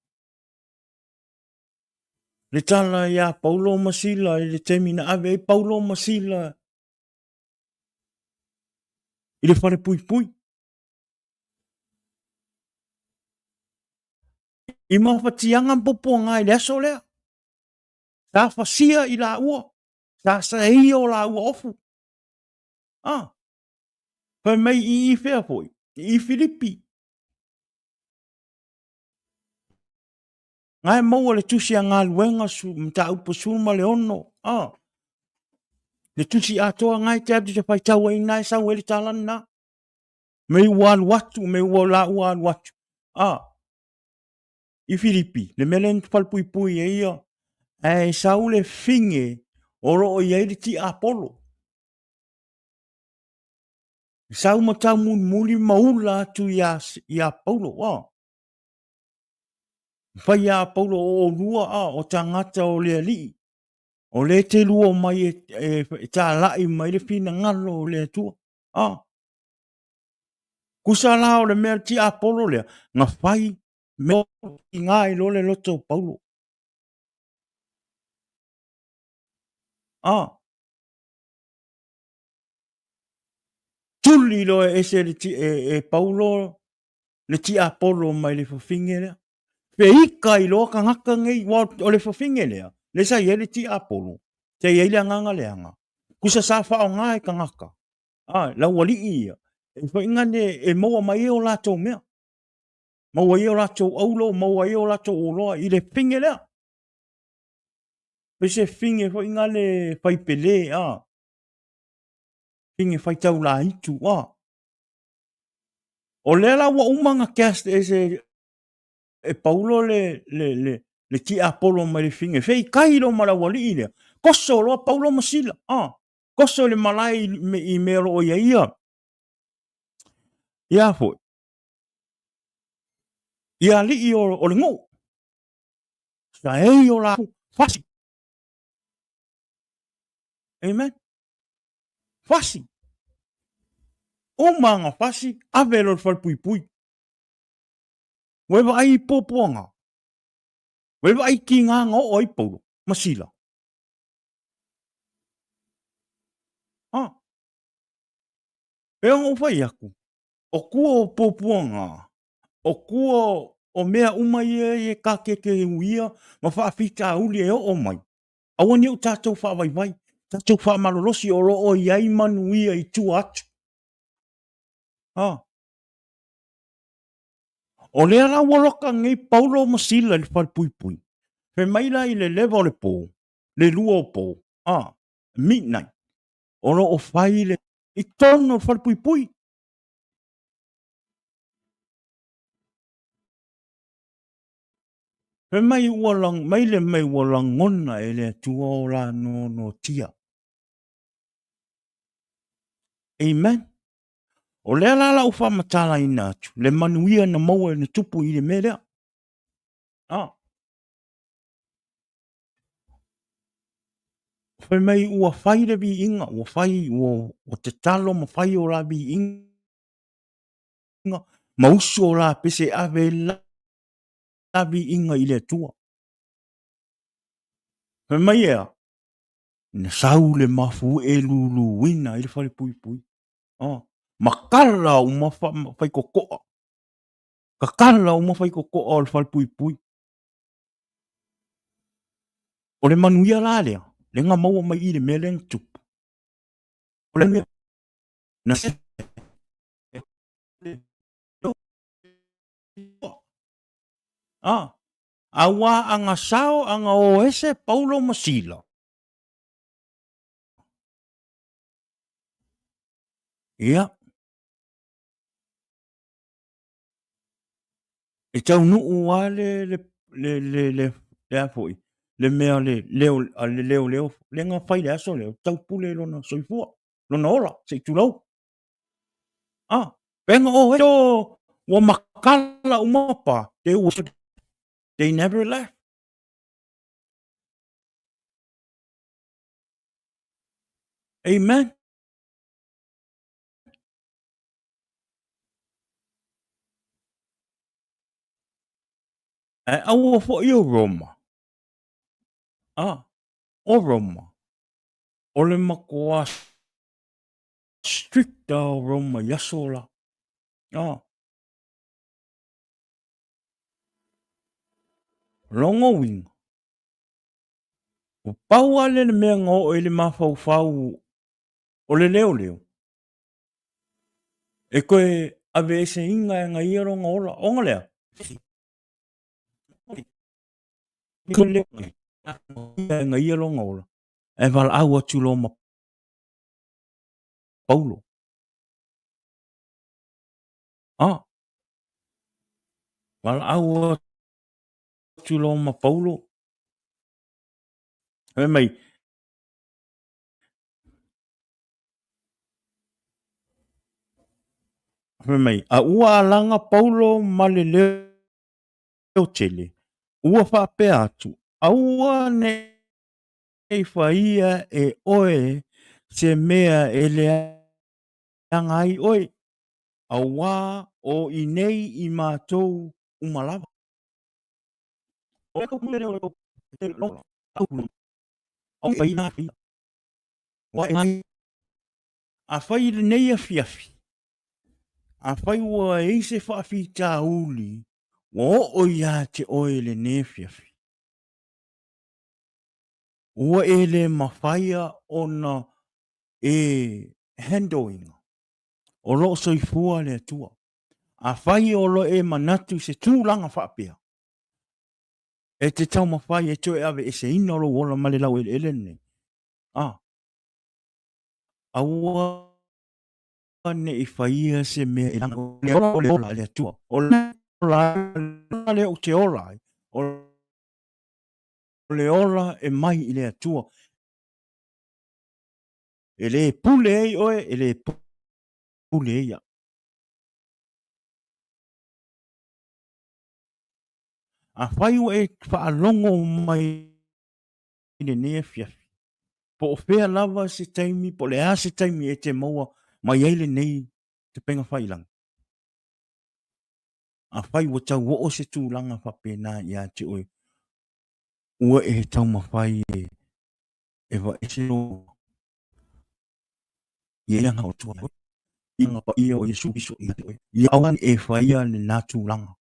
Le tala iā Paulo ma Sila i le taimi na ave ai Paulo ma Sila i le fale puipui. I mafatiaga ma puapuaga i le aso lea. Sa fasia i laua, sa saeia o laua ofu. Ah, fai mai i i fea foi, i i Filipi. Nga e maua le tusi a galuega su, mataupu 16, ah, le tusi atoa nga e te alu te faitau ai na e sau ai le tala lena. Me ua alu atu, me ua laua alu atu. Ah, i Filipi, le mea lea na falepuipui ai ia, ae sau le fige o lo o i ai le tiapolo. E sau ma taumulimuli ma ula atu ia, ia Paulo. Oh. Fai ia Paulo o olua, ah, o tagata o le alii. O le te lua mai e, e, e tālai mai le finagalo o le Atua. Ah. Kusa la o le mea tiapolo lea, na fai. Mea kiga ai loa le loto o Paulo. Ah. Tuli loa e ese le, e, e Paulo le tiapolo mai le fafine lea. Feika ai loa tagata nei, aua o le fafine lea, lea sa i ai le tiapolo, sa i ai le agaga leaga. Tusa sa faaaoga e tagata, a, laualii ia, e foi nane e maua mai ai o latou mea. Maua ai o latou auro, maua ai o latou oloa i le fafine lea. Pei se fafine foi nale fai pele, a, fafine faitau laitu, a. O lea la ua uma ona cast ese e Paulo le, le, le, le tiapolo mai le fafine, feikai loa ma le aualii lea, koso loa Paulo ma Sila, a, koso i le malae i, i mea o lo o i ai ia, ia foi, ia alii o, o le nuu, sa ei o la fasi. Amen. Fasi. Uma ana fasi, ave loa i le falepuipui. Ua e vaai i puapuaga? Ua e vaai i tiga na oo ai Paulo ma Sila? Ha. Pei ona ou fai atu, o tua o puapuaga, o tua o mea uma ia e kakekeuia ma faafitauli e oo mai, Aua ne i o tatou faavaivai, tatou faamalolosi o lo o i ai manuia i tua atu. Ha. O lea la ua loka nei Paulo ma Sila i le falepuipui. Fai mai la i le leva o le pō, le lua o pō, a, midnight, o lo o fai le, i totonu o le falepuipui. Fai mai ua lang, mai le mai ua lagona e le Atua o la nonotia. Amen. O lea la lau faamatalaina atu le manuia na maua na tupu i le mea lea. Ah. Fai mai ua fai le viiga, ua fai, ua, ua tatalo ma fai o la viiga, ma usu o la pese ave la la viiga i le Atua. Fai mai ea, na sau le mafuie luluina i le falepuipui. Oh, makala uma faikokoa. Kakala uma faikokoa o le falepuipui. O le manuia la lea, le na maua mai i le mea lea na tupu. O le mea na se Ah, auā anga sao anga o ese Paulo ma Sila. Ia. E taunuu lava le, le, le, le, le, le a foi, le mea le leo, a le leoleo, le na fai le aso lea, taupule lona soifua, lona ola, se i tulou. Ah, pena o e ua makala uma pa, they, they never left. Amen. Ae aua foi o Roma. Ah, o Roma. O le makoa strict o Roma i aso la. Ah. Longo uiga. Ua pau lava lea le mea na oo ai le mafaufau o le leoleo e toe aveeseina e ana ia lona ola, ona lea, e ana ia lona ola, ae valaau atu loa ma Paulo. Ah, valaau atu loa ma Paulo. Fai mai, fai mai, a ua alaga Paulo ma le leo tele, ua faapea atu, aua nei faia e oe se mea e leaga ai oe, auā o i nei i matou uma lava. Afai i lenei afiafi, afai ua i ai se faafitauli ua oo ia te oe i lenei afiafi, ua e le mafaia ona e handle ina, o lo o soifua le Atua. Afai o lo o e manatu i se tulaga faapea, e te taumafai e toe aveeseina lou ola mai le laueleele lenei, a, aua ne i faia se mea e laga le ola o le ola e le Atua. O le ola lea ou te ola ai, o le ola e mai i le Atua. E le pule ai oe, e le pule ai au. Afai ua e faalogo mai i lenei afiafi, po o fea lava se taimi, po o le a se taimi e te maua mai ai lenei tapenga faiilagi, afai ua tau oo se tulaga faapena ia te oe, ua e taumafai e vaese lou i le agaga o le Atua i aga paia o Iesu Keriso ia te oe, ia aua ne i e faia lena tulaga.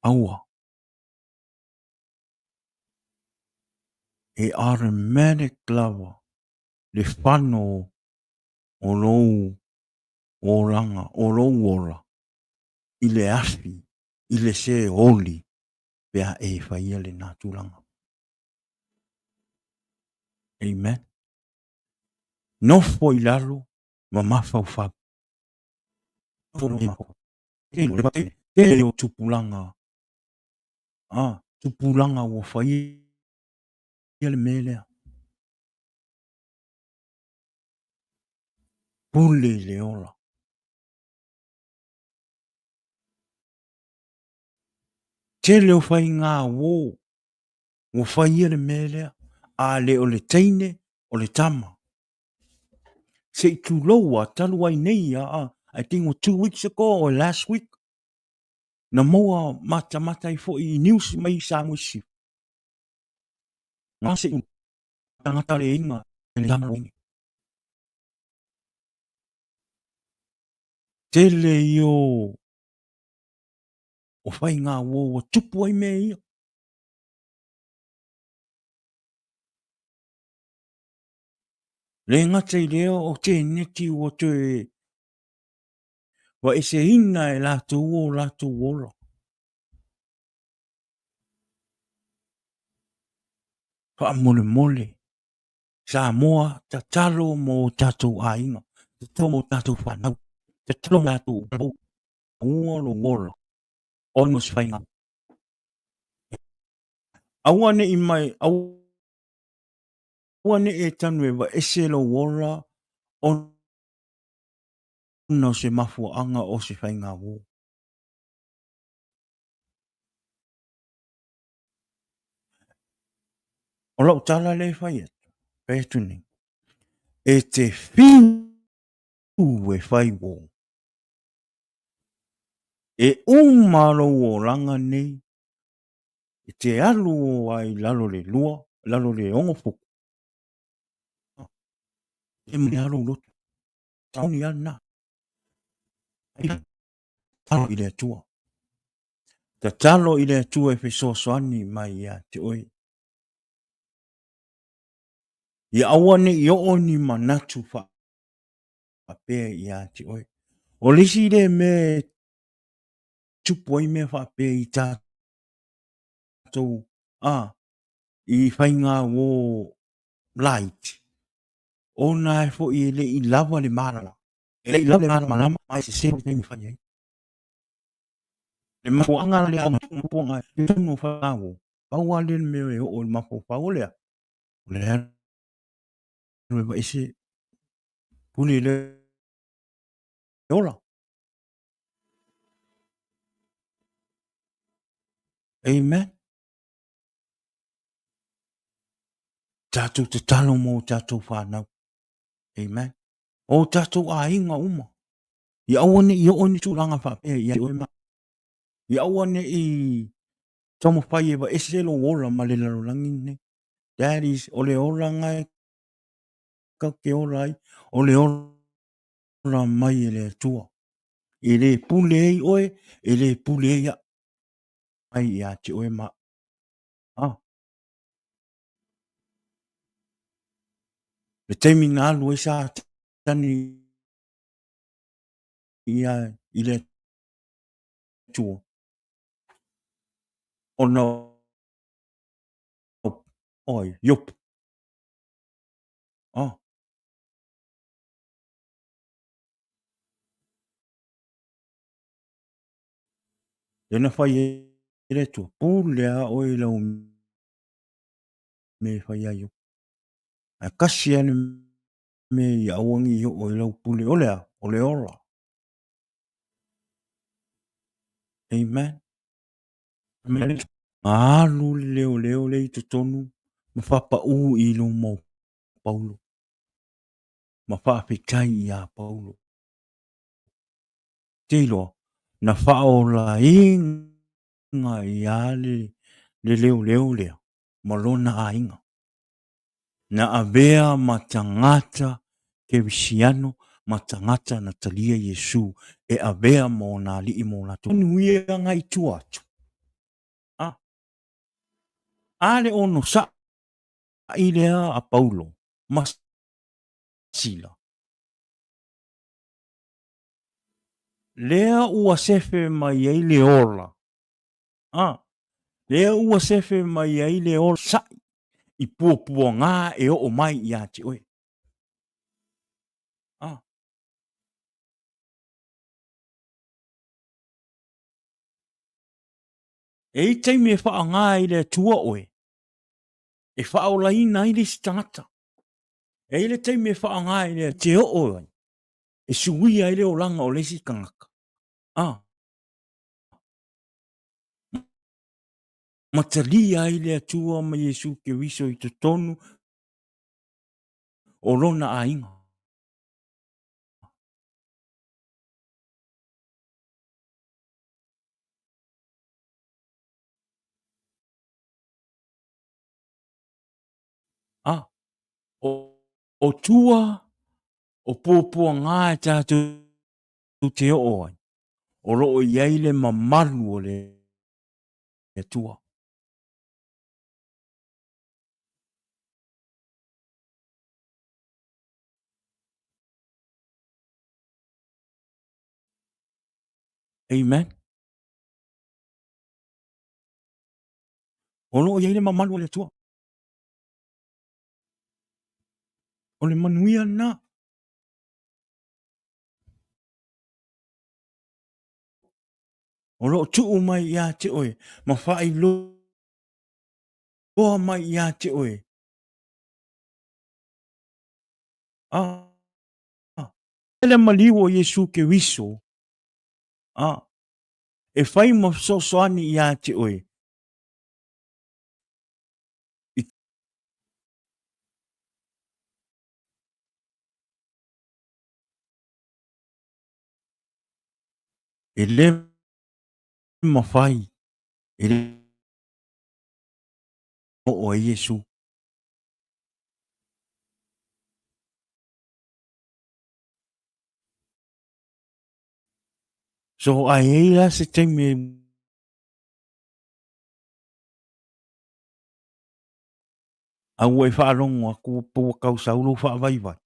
Aua. E automatic lava le fano o lou olaga, o lou ola i le afi, i le seoli pe a e faia lena tulaga. Amen. Nofo i lalo ma mafaufau. Tele o tupulaga, a, tupulaga ua faia le mea lea. Pule i le ola. Tele o faiga uo ua faia le mea lea, a le o le teine o le tama. Se i tulou a talu ai nei a, I think was 2 weeks ago or last week, na maua matamata ai foi i news mai Samoa i Ngā se i tangata le inga e le tama loine. Tele io o faiga uo ua tupu ai mea ia. Le gata i lea o teneti ua toe vaeseina e latou o latou ola. Faamolemole, Samoa, tatalo mo o tatou aiga, tatalo mo tatou fanau, tatalo mo tatou ua lou ola, ona o se faiga. Aua ne i mai, aua ne i e tanu e vaese lou ola ona o se mafuaaga o se faigauo. O lau tala lea e fai atu, fai atu nei, e te fiu e fai uo, e uma lou olaga nei, e te alu ai lalo le lua, lalo le 6 futu. E mea lou loto. Taoni lava lena. Tatalo i le Atua. Tatalo i le Atua e fesoasoani mai ia te oe. Ia aua ne i oo ni manatu faapea ia te oe. O le isi lea mea e tupu ai mea faapea i tatou a i faiga uo laiti, ona e foi e le i lava le malala. E le i lava le malamalama ma e sese le taimi e fai ai. Le mafuaaga lea o mafuaaga i totonu o faiga uo, pau lava lea le mea e oo i le mafaufau o le a? O le alu e vaese pule le ola. Amen. Tatou tatalo mo tatou whanau. Amen. O tatou aiga uma. Ia aua ne i oo ni tulaga faapea ia te oe ma ia aua ne i taumafai e vaese lou ola ma le lalolagi lenei. That is, o le olaga e tatou te ola ai, o le ola mai e le Atua. E le pule ai oe, e le pule ai au mai ia te oe ma au. Le taimi na alu ai Satani ia i le Atua, ona o ai, Iopo. Ah. Lea na fai e le Atua, pule a oe i lau mea e fai ai. Ae kasi lava le mea ia aua ne i oo i lau pule, o le a? O le ola. Amen. Alu le leoleo lea i totonu ma faapau i luma o Paulo ma faafetai iā Paulo. Te iloa, na faaolaina iā le leoleo lea ma lona aiga. Na avea ma tagata Kerisiano ma tagata na talia Iesu e avea ma ona alii mo latou manuia ngai i tua atu. A, a le onosai lea a Paulo ma Sila, lea ua sefe mai ai le ola, a, lea ua sefe mai ai le ola sa'i i puapuaga e oo mai ia te oe. A. E i ai taimi e faaaoga ai le Atua oe e faaolaina ai le isi tagata. E i ai le taimi e faaaoga ai le te oo ai e suia ai le olaga o le isi tagata. A. Ma talia ai le Atua ma Iesu Keriso i totonu o lona aiga. A, o tua o puapuaga e tatou te oo ai, o lo o i ai le mamalu o le Atua. Amen. O lo o i ai le mamalu o le Atua. O le manuia lena. O lo o tuu mai ia te oe ma faailoa mai ia te oe. Ah, le maliu o Iesu Keriso, ah, e fai ma fesoasoani ia te oe. I E le mafai e le oo ai Iesu. So a i ai la se taimi a ua e faalogo atu pe ua tau sau lou faavaivai.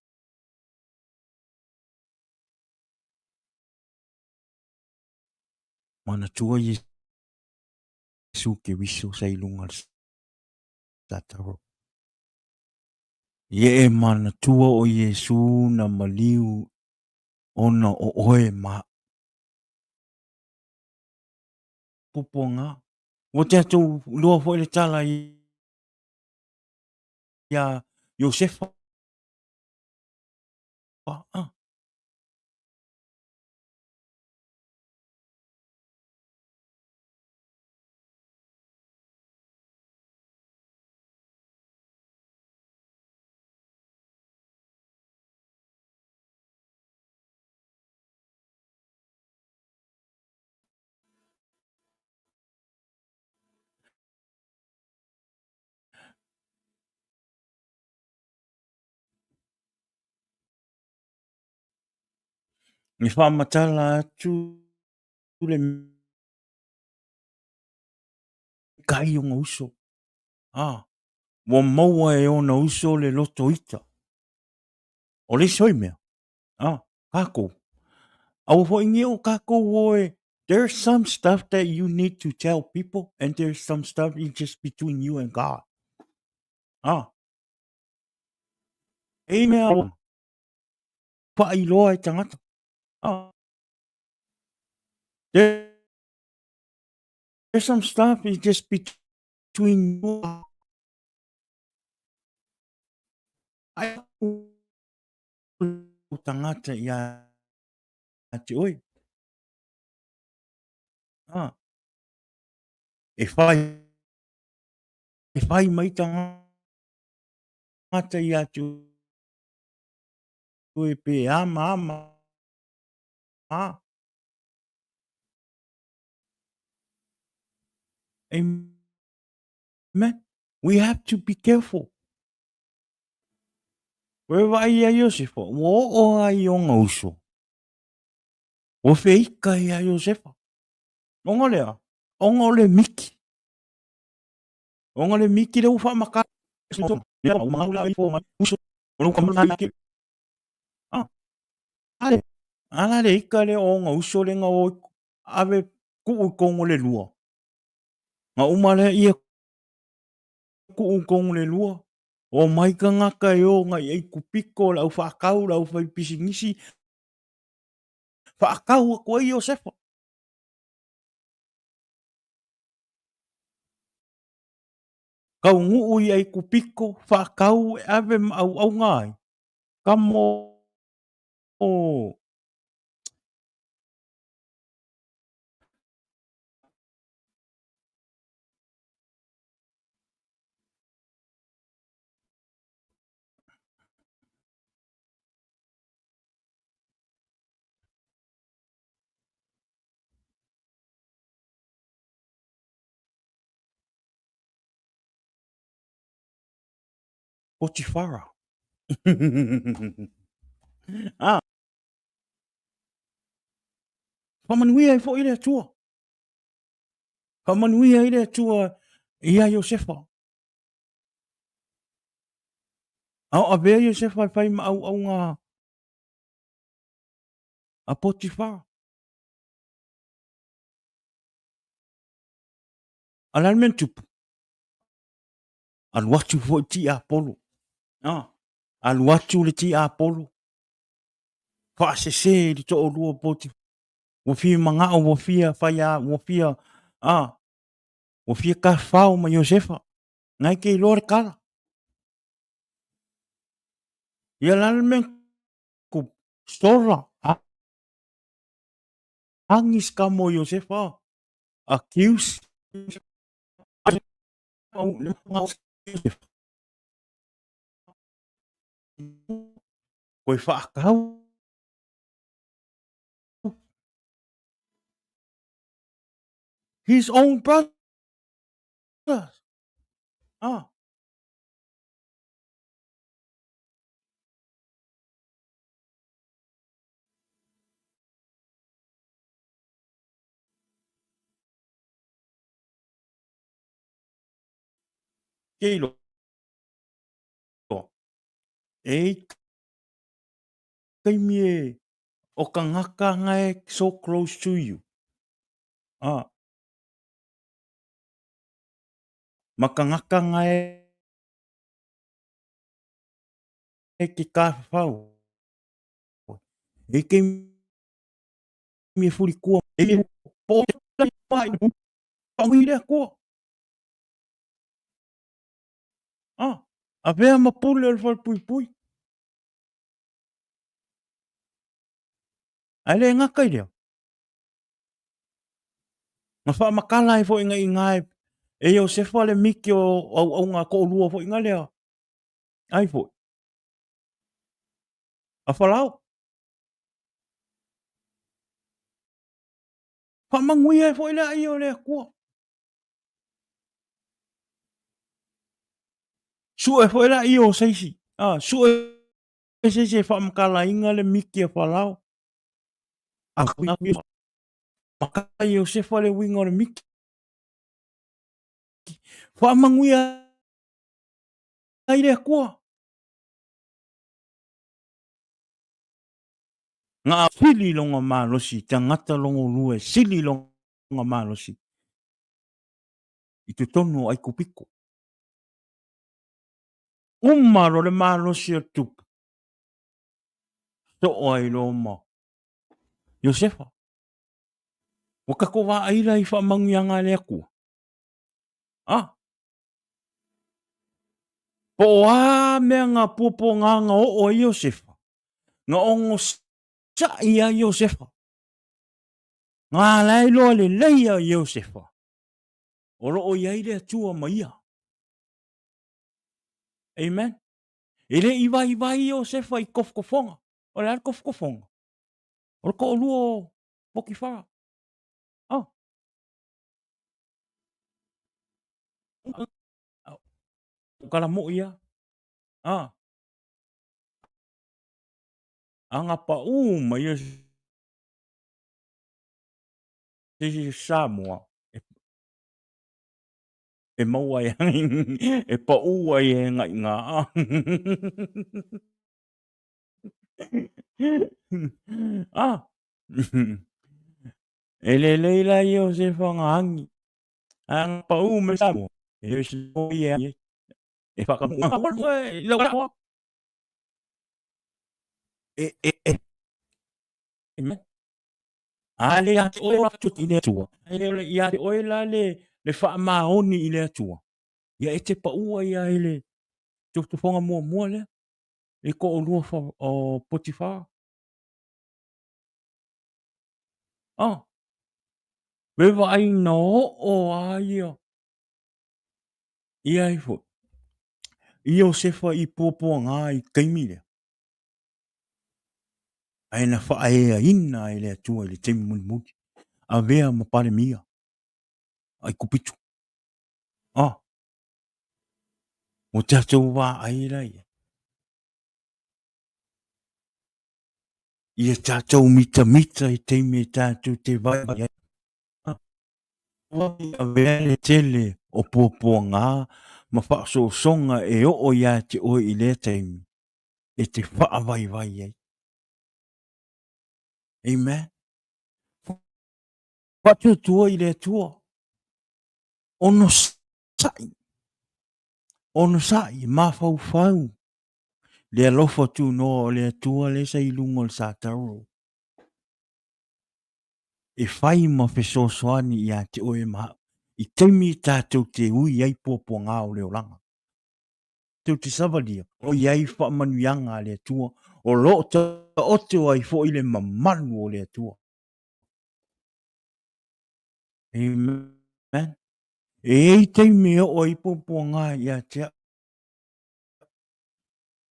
Manatua Iesu Keriso sa i luga o le sataro. Ia e manatua o Iesu na maliu ona o oe ma au. Pupuaga. Ua tatou iloa foi le tala iā Iosefa. Ah. E faamatala atu le kai ona uso. Ah, ua maua e ona uso le loto ita. O le isi foi mea, ah, kākou. Aua foi ne o kākou o e, there's some stuff that you need to tell people and there's some stuff is just between you and God. Ah. E mea faailoa e tagata. Ah. There's some stuff is just between you ai tangata ia te oe. Ah. E whai, e whai mai tangata ia te oe pe ama ama. Ah. Amen. We have to be careful. Koe vaai ia Iosefa, ua oo ai i ona uso. Ua feika ia Iosefa. Ona lea, ona o le miki. Ona le miki le ua whaamaka. Ala le ika le ona uso le nga o ave kuu i kongo le lua. Nga uma lea ia kuu i kongo le lua. O mai kangaka e o ngai ai kupiko le au whaakau, le au whai pisinisi. Whaakau aku ai Iosefa. Kau nguu i ai kupiko, whaakau e ave ma au au ngai. Ka mo Potifara. ah. Whamanuia ai foi le Atua. Whamanuia ai le Atua ia Iosefa. A o avea Iosefa e whai ma au au ngā a Potifara. A le mea tupu. Alu atu foi ti Apolo. Ah, alu atu le ti Apolo. Whaasese i le to'olua Potifara. Ua fia manga'o, ua fia whai ua fia, ah, ua fia kawhao ma Iosefa. Ngai ke iloa le kala. Ia la le mea ku sola angis ka mo Iosefa. Accuse Koe whaakau his own brothers. Ah. Ke iloa. E i taimi e o ka ngaka nga e so close to you. Ah. Ma ka ngaka nga e ke kāwhau. E kei mi e furi kua. E po mai. Pangi lea kua. Ah, a vea ma pule o le whare pui. Ai le ngaka i lea. Nga whaamakala ai fo inga inga e e Iosefa le miki o au au ngā ko'olua fo inga lea. Ai fo. A whalau. Whaamanguia e fo i lea i o lea kua. Sue fo i lea i o seisi. Ah, sue seisi e whaamakala inga le miki a whalau. Maka Iosefa le uiga o le miti. Faamanuia ai le Atua. Nga sili longa malosi, tagata longolua e sili longa malosi i totonu o Aikupito. Uma loa le malosi o le tupu, soo ai loa ma Iosefa. Ua tatou vaai la i faamanuiaga a le Atua. Ah. Po o a mea na puapuaga na oo ai Iosefa, na onosai ai Iosefa. Na ala ai loa lelei a Iosefa, o lo o i ai le Atua ma ia. Amen. E le i vaivai Iosefa i tofotofoga. O le a le tofotofoga? O le toalua o Potifara. Oh. Tala moi ia. Ah. Aga paʻū mai ia se isi Samoa e maua ai e paʻū ai e agai i ah. Ah. E lelei la Iosefa nga agi. A paʻū mai Samoa. E le se e agi ai. E whakamu'a. E, e, e. Amen. A le ia te oe atu i le Atua. A le ia te oe la le, le faamaoni i le Atua. Ia e te paua ia i le tofotofoga muamua lea. I toalua fa, o Potifara. Ah. Me vaai na oo a ia. Ia ai foi. Iosefa i puapuaga i taimi lea. Ae na faaeaina e le Atua i le taimi mulimuli. Avea ma Palemia, Aikupito. Ah, ua tatou vaai la ia. Ia tatou mitamita i taimi e tatou te vaivai ai. Ah, avea le tele o puapuaga ma faaosoosoga e oo ia te oe i lea taimi e te faavaivai ai. Amen. Faatuatua i le Atua. Onosai. Onosai, mafaufau. Le alofa tunoa o le Atua lea sa i luga o le sataro. E fai ma fesoasoani ia te oe ma au i taimi tatou te ui ai puapuaga o le olaga. Tou te savalia, o i ai faamanuiaga a le Atua, o lo o taoto ai foi le mamalu o le Atua. Amen. E i ai taimi e oo ai puapuaga ia te au.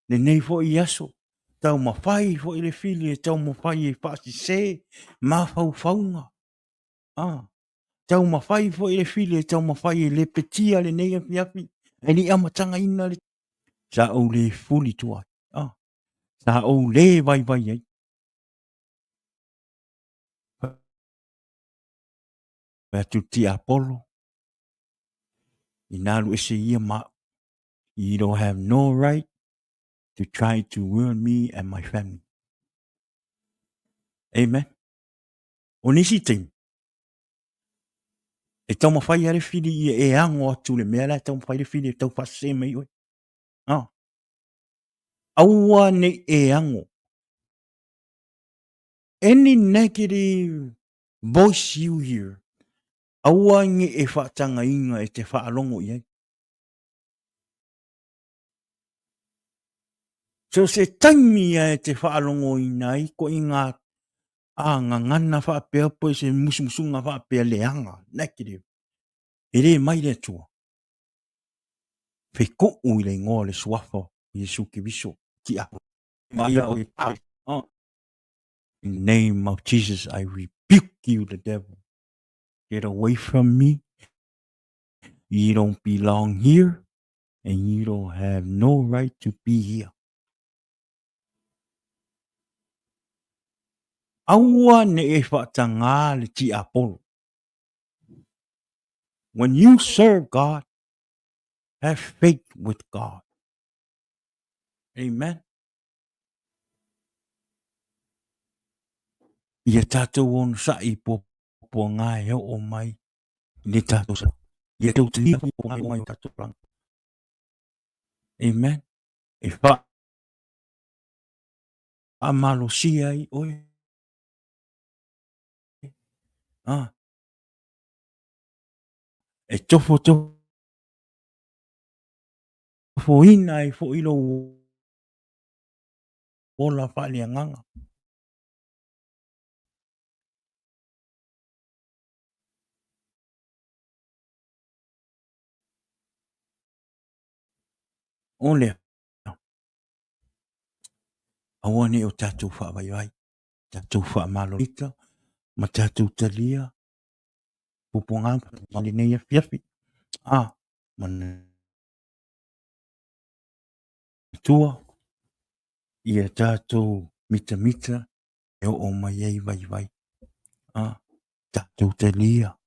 Lenei foi aso, taumafai foi le fili e taumafai e faasese mafaufauga. Ah, taumafai foi le fili e taumafai e lepetia lenei afiafi, ae le i amatagaina le sa ou le fuli tua ai. Ah, sa ou le vaivai ai. Fai atu le tiapolo, inā alu ese ia ma au. You don't have no right to try to ruin me and my family. Amen. O nisi taimi, e taumafai lava le fili ia e ago atu le mea la e taumafai le fili e tau faasese mai oe. Ah. Aua nei e ago. Any negative voice you hear, aua nei e faatagaina e te faalogo i ai. So se taimi ia e te faalogoina ai ko i ngā a gagana faapea po se musumusuga faapea leaga, negative, e le mai le Atua. Fekuu i le igoa o le Suafa o Iesu Keriso, tia. In the name of Jesus, I rebuke you, the devil. Get away from me. You don't belong here and you don't have no right to be here. Aua ne i e faatagā le tiapolo. When you serve God, have faith with God. Amen. Ia tātou onosai i puapuaga e oo mai i le tātou sa. Ia tau talia puapuaga e oo mai o tātou ranga. Amen. E whaamalosia ai oe. Ah. E tofo tofoina ai foi lou ola faaleagaga. O lea, aua ne i o tatou faavaivai, tatou faamalolita ma tatou talia puapuaga ma lenei afiafi. A, manatua ia tatou mitamita e oo mai ai vaivai. A, tatou talia,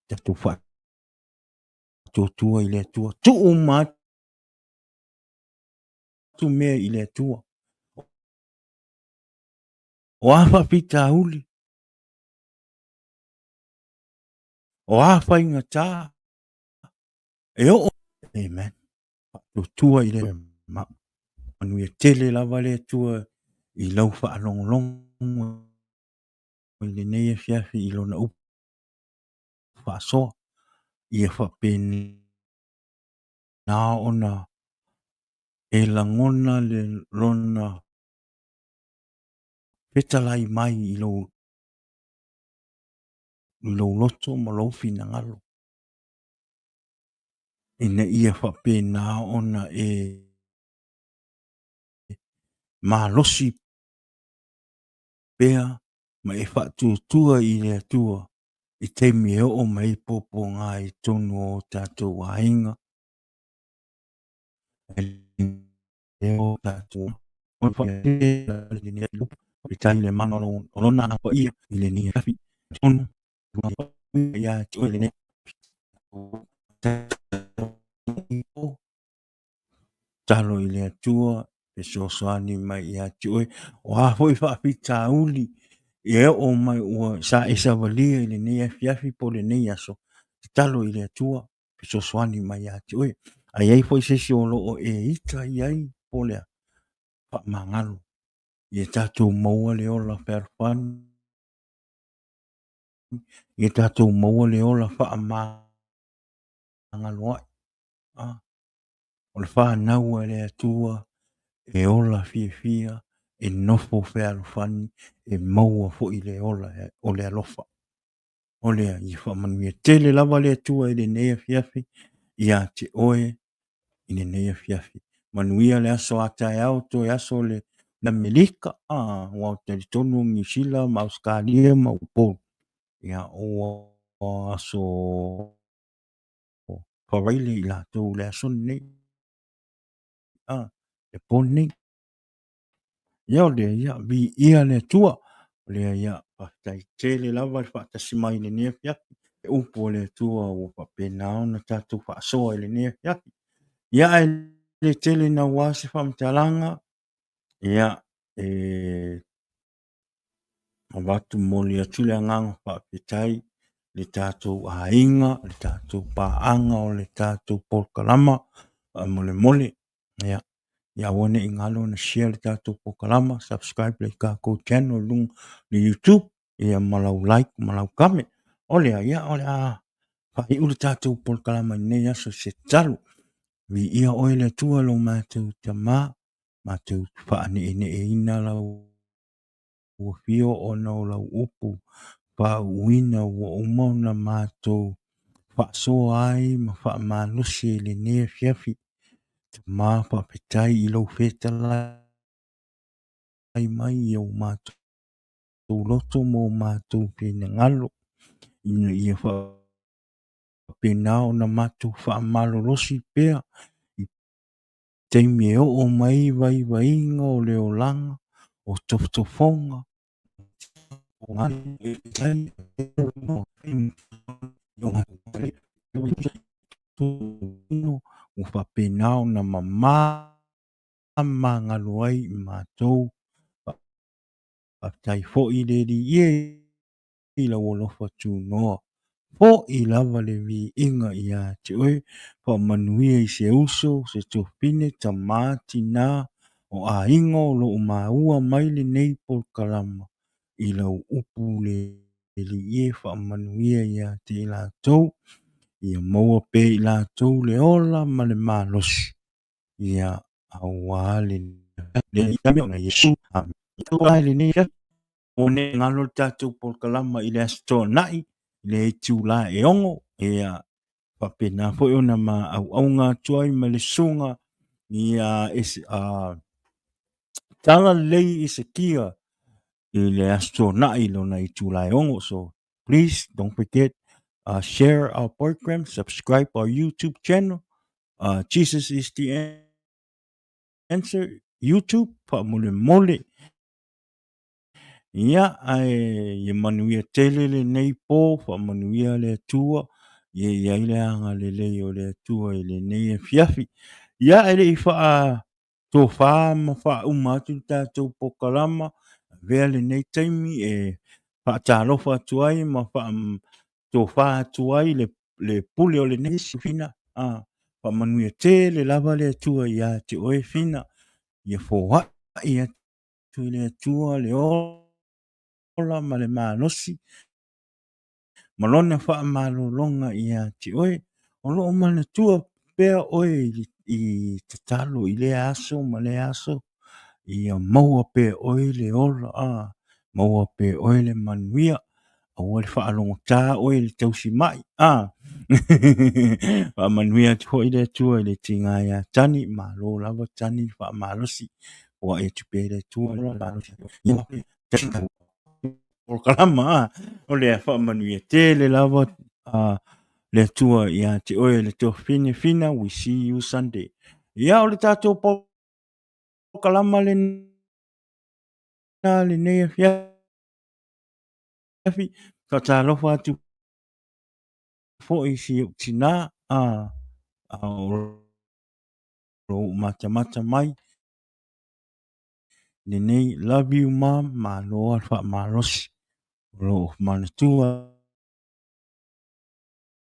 tatou faatuatua i le Atua, tuu uma atu mea i le Atua. O a faafitauli, o a faigata, e oo. Amen. Faatuatua i le manuia tele lava le Atua i lau faalogologo i lenei afiafi i lona upu faasoa. Ia faapena ona e lagona le lona fetalai mai i lou loto ma lou finagalo, ina ia faapena ona e malosi pea ma e faatuatua i le Atua i taimi e oo mai ai puapuaga i totonu o o tatou aiga, Tatalo i le Atua fesoasoani mai ia te oe. O a foi faafitauli e oo mai ua sa e savalia i lenei afiafi po o lenei aso, tatalo i le Atua fesoasoani mai ia te oe. A i ai foi se isi o lo o e ita i ai po o le a, faamagalo. Ia tatou maua le ola fealofani, ia tatou maua le ola faamagaloa'i. A, o le fanau a le Atua e ola fiafia, e nofo fealofani, e maua foi le ola o le alofa. O lea, ia faamanuia tele lava le Atua i lenei afiafi ia te oe i lenei afiafi. Manuia le aso a taeao, toe aso o le Amerika, a, aua ou te talitonu o Niu Sila ma Ausetalia ma Upolu, ia, ua aso Faraile i latou i le aso lenei, a, le po lenei. Ia o lea, ia, viia le Atua. O lea, ia, faafetai tele lava le faatasi mai i lenei afiafi. Le upu a le Atua ua faapena ona tatou faasoa i lenei afiafi. Ia, ae le tele naua se faamatalaga, ia, e avatu momoli atu le agaga faafetai i le tatou aiga, le tatou paaga o le tatou polokalama faamolemole. Ia, ia aua ne i galo ona share le tatou polokalama, subscribe le tatou channel i luga o le YouTube, ia ma lau like ma lau comment. O lea, ia o le a faaiu le tatou polokalama i lenei aso i se tatalo. Viia oe le Atua lo matou Tama, matou faaneeneeina lau afio ona o lau upu faauuina ua uma ona matou faasoa ai ma faamalosi i lenei afiafi. Tama, faafetai i lou fetalai mai i o matou loto ma o matou finagalo, ina ia faapena ona matou faamalolosi pea i taimi e oo mai vaivaiga o le olaga. o tofotofoga ua faapena ona mama magalo ai i matou. Faafetai foi le Alii e i lau alofa tunoa. Foi lava le viiga ia te oe, faamanuia i se uso, se tuafafine, tama, tina, o aiga o lo o maua mai lenei polokalama i lau upu le Alii e faamanuia ia te i latou, ia maua pea e i latou le ola ma le malosi, ia aua le Iesu. Amene. Ua ne i galo le tatou polokalama i le Aso Toonai i le itula e 6, ia faapena foi ona ma auauna atu ai ma le susuga ia Talalelei Esekia i le Aso Toonai i lona itula e 6. So please don't forget share our program, subscribe our YouTube channel, Jesus is the Answer YouTube, faamolemole. Ia, ae ia manuia tele lenei po, faamanuia le Atua, ia i ai le agalelei o le Atua i lenei afiafi. Ia, e le i faatofa ma faauma atu le tatou polokalama, avea lenei taimi e faatalofa atu ai ma faatofa atu ai le, le pule o lenei Fina. A, faamanuia tele lava le Atua ia te oe Fina, ia foai atu i le Atua le ola ma le malosi ma lona faamalologa ia te oe. O lo o manatua pea oe i tatalo i lea aso ma lea aso, ia maua pea e oe le ola, a, maua pea e oe le manuia. Aua le faalogotā oe i le tausimai, a. Faamanuia atu foi le Atua i le tiga ia Tani, malo lava Tani le faamalosi, foai atu pea le Atua polokalama, a. O lea faamanuia tele lava le Atua ia te oe le tuafafine Fina, we see you Sunday. Ia o le tatou polokalama lena lenei afiafi. Faatalofa atu foi i si ou tinā, a o lo o matamata mai lenei. Love you mom, malo lava le faamalosi, o lo o manatua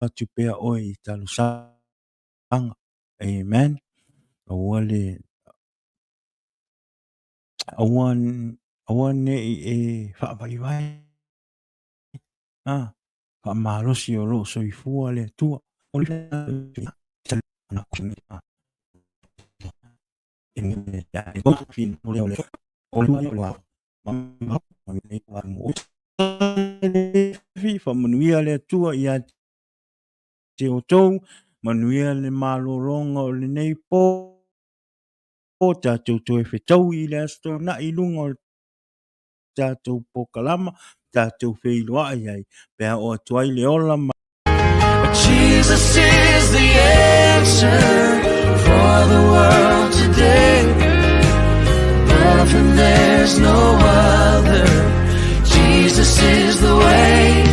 atu pea oe i talosaga. Amen. Aua le aua, aua ne i e faavaivai, a, faamalosi o lo o soifua le Atua. Faamanuia le Atua ia te outou, manuia le malologa o lenei po, tatou toe fetaui i le Aso Toonai i luga o le tatou polokalama, tatou feiloai ai pe a oo atu ai le ola ma Jesus is the answer for the world today. Above him there's no other. Jesus is the way.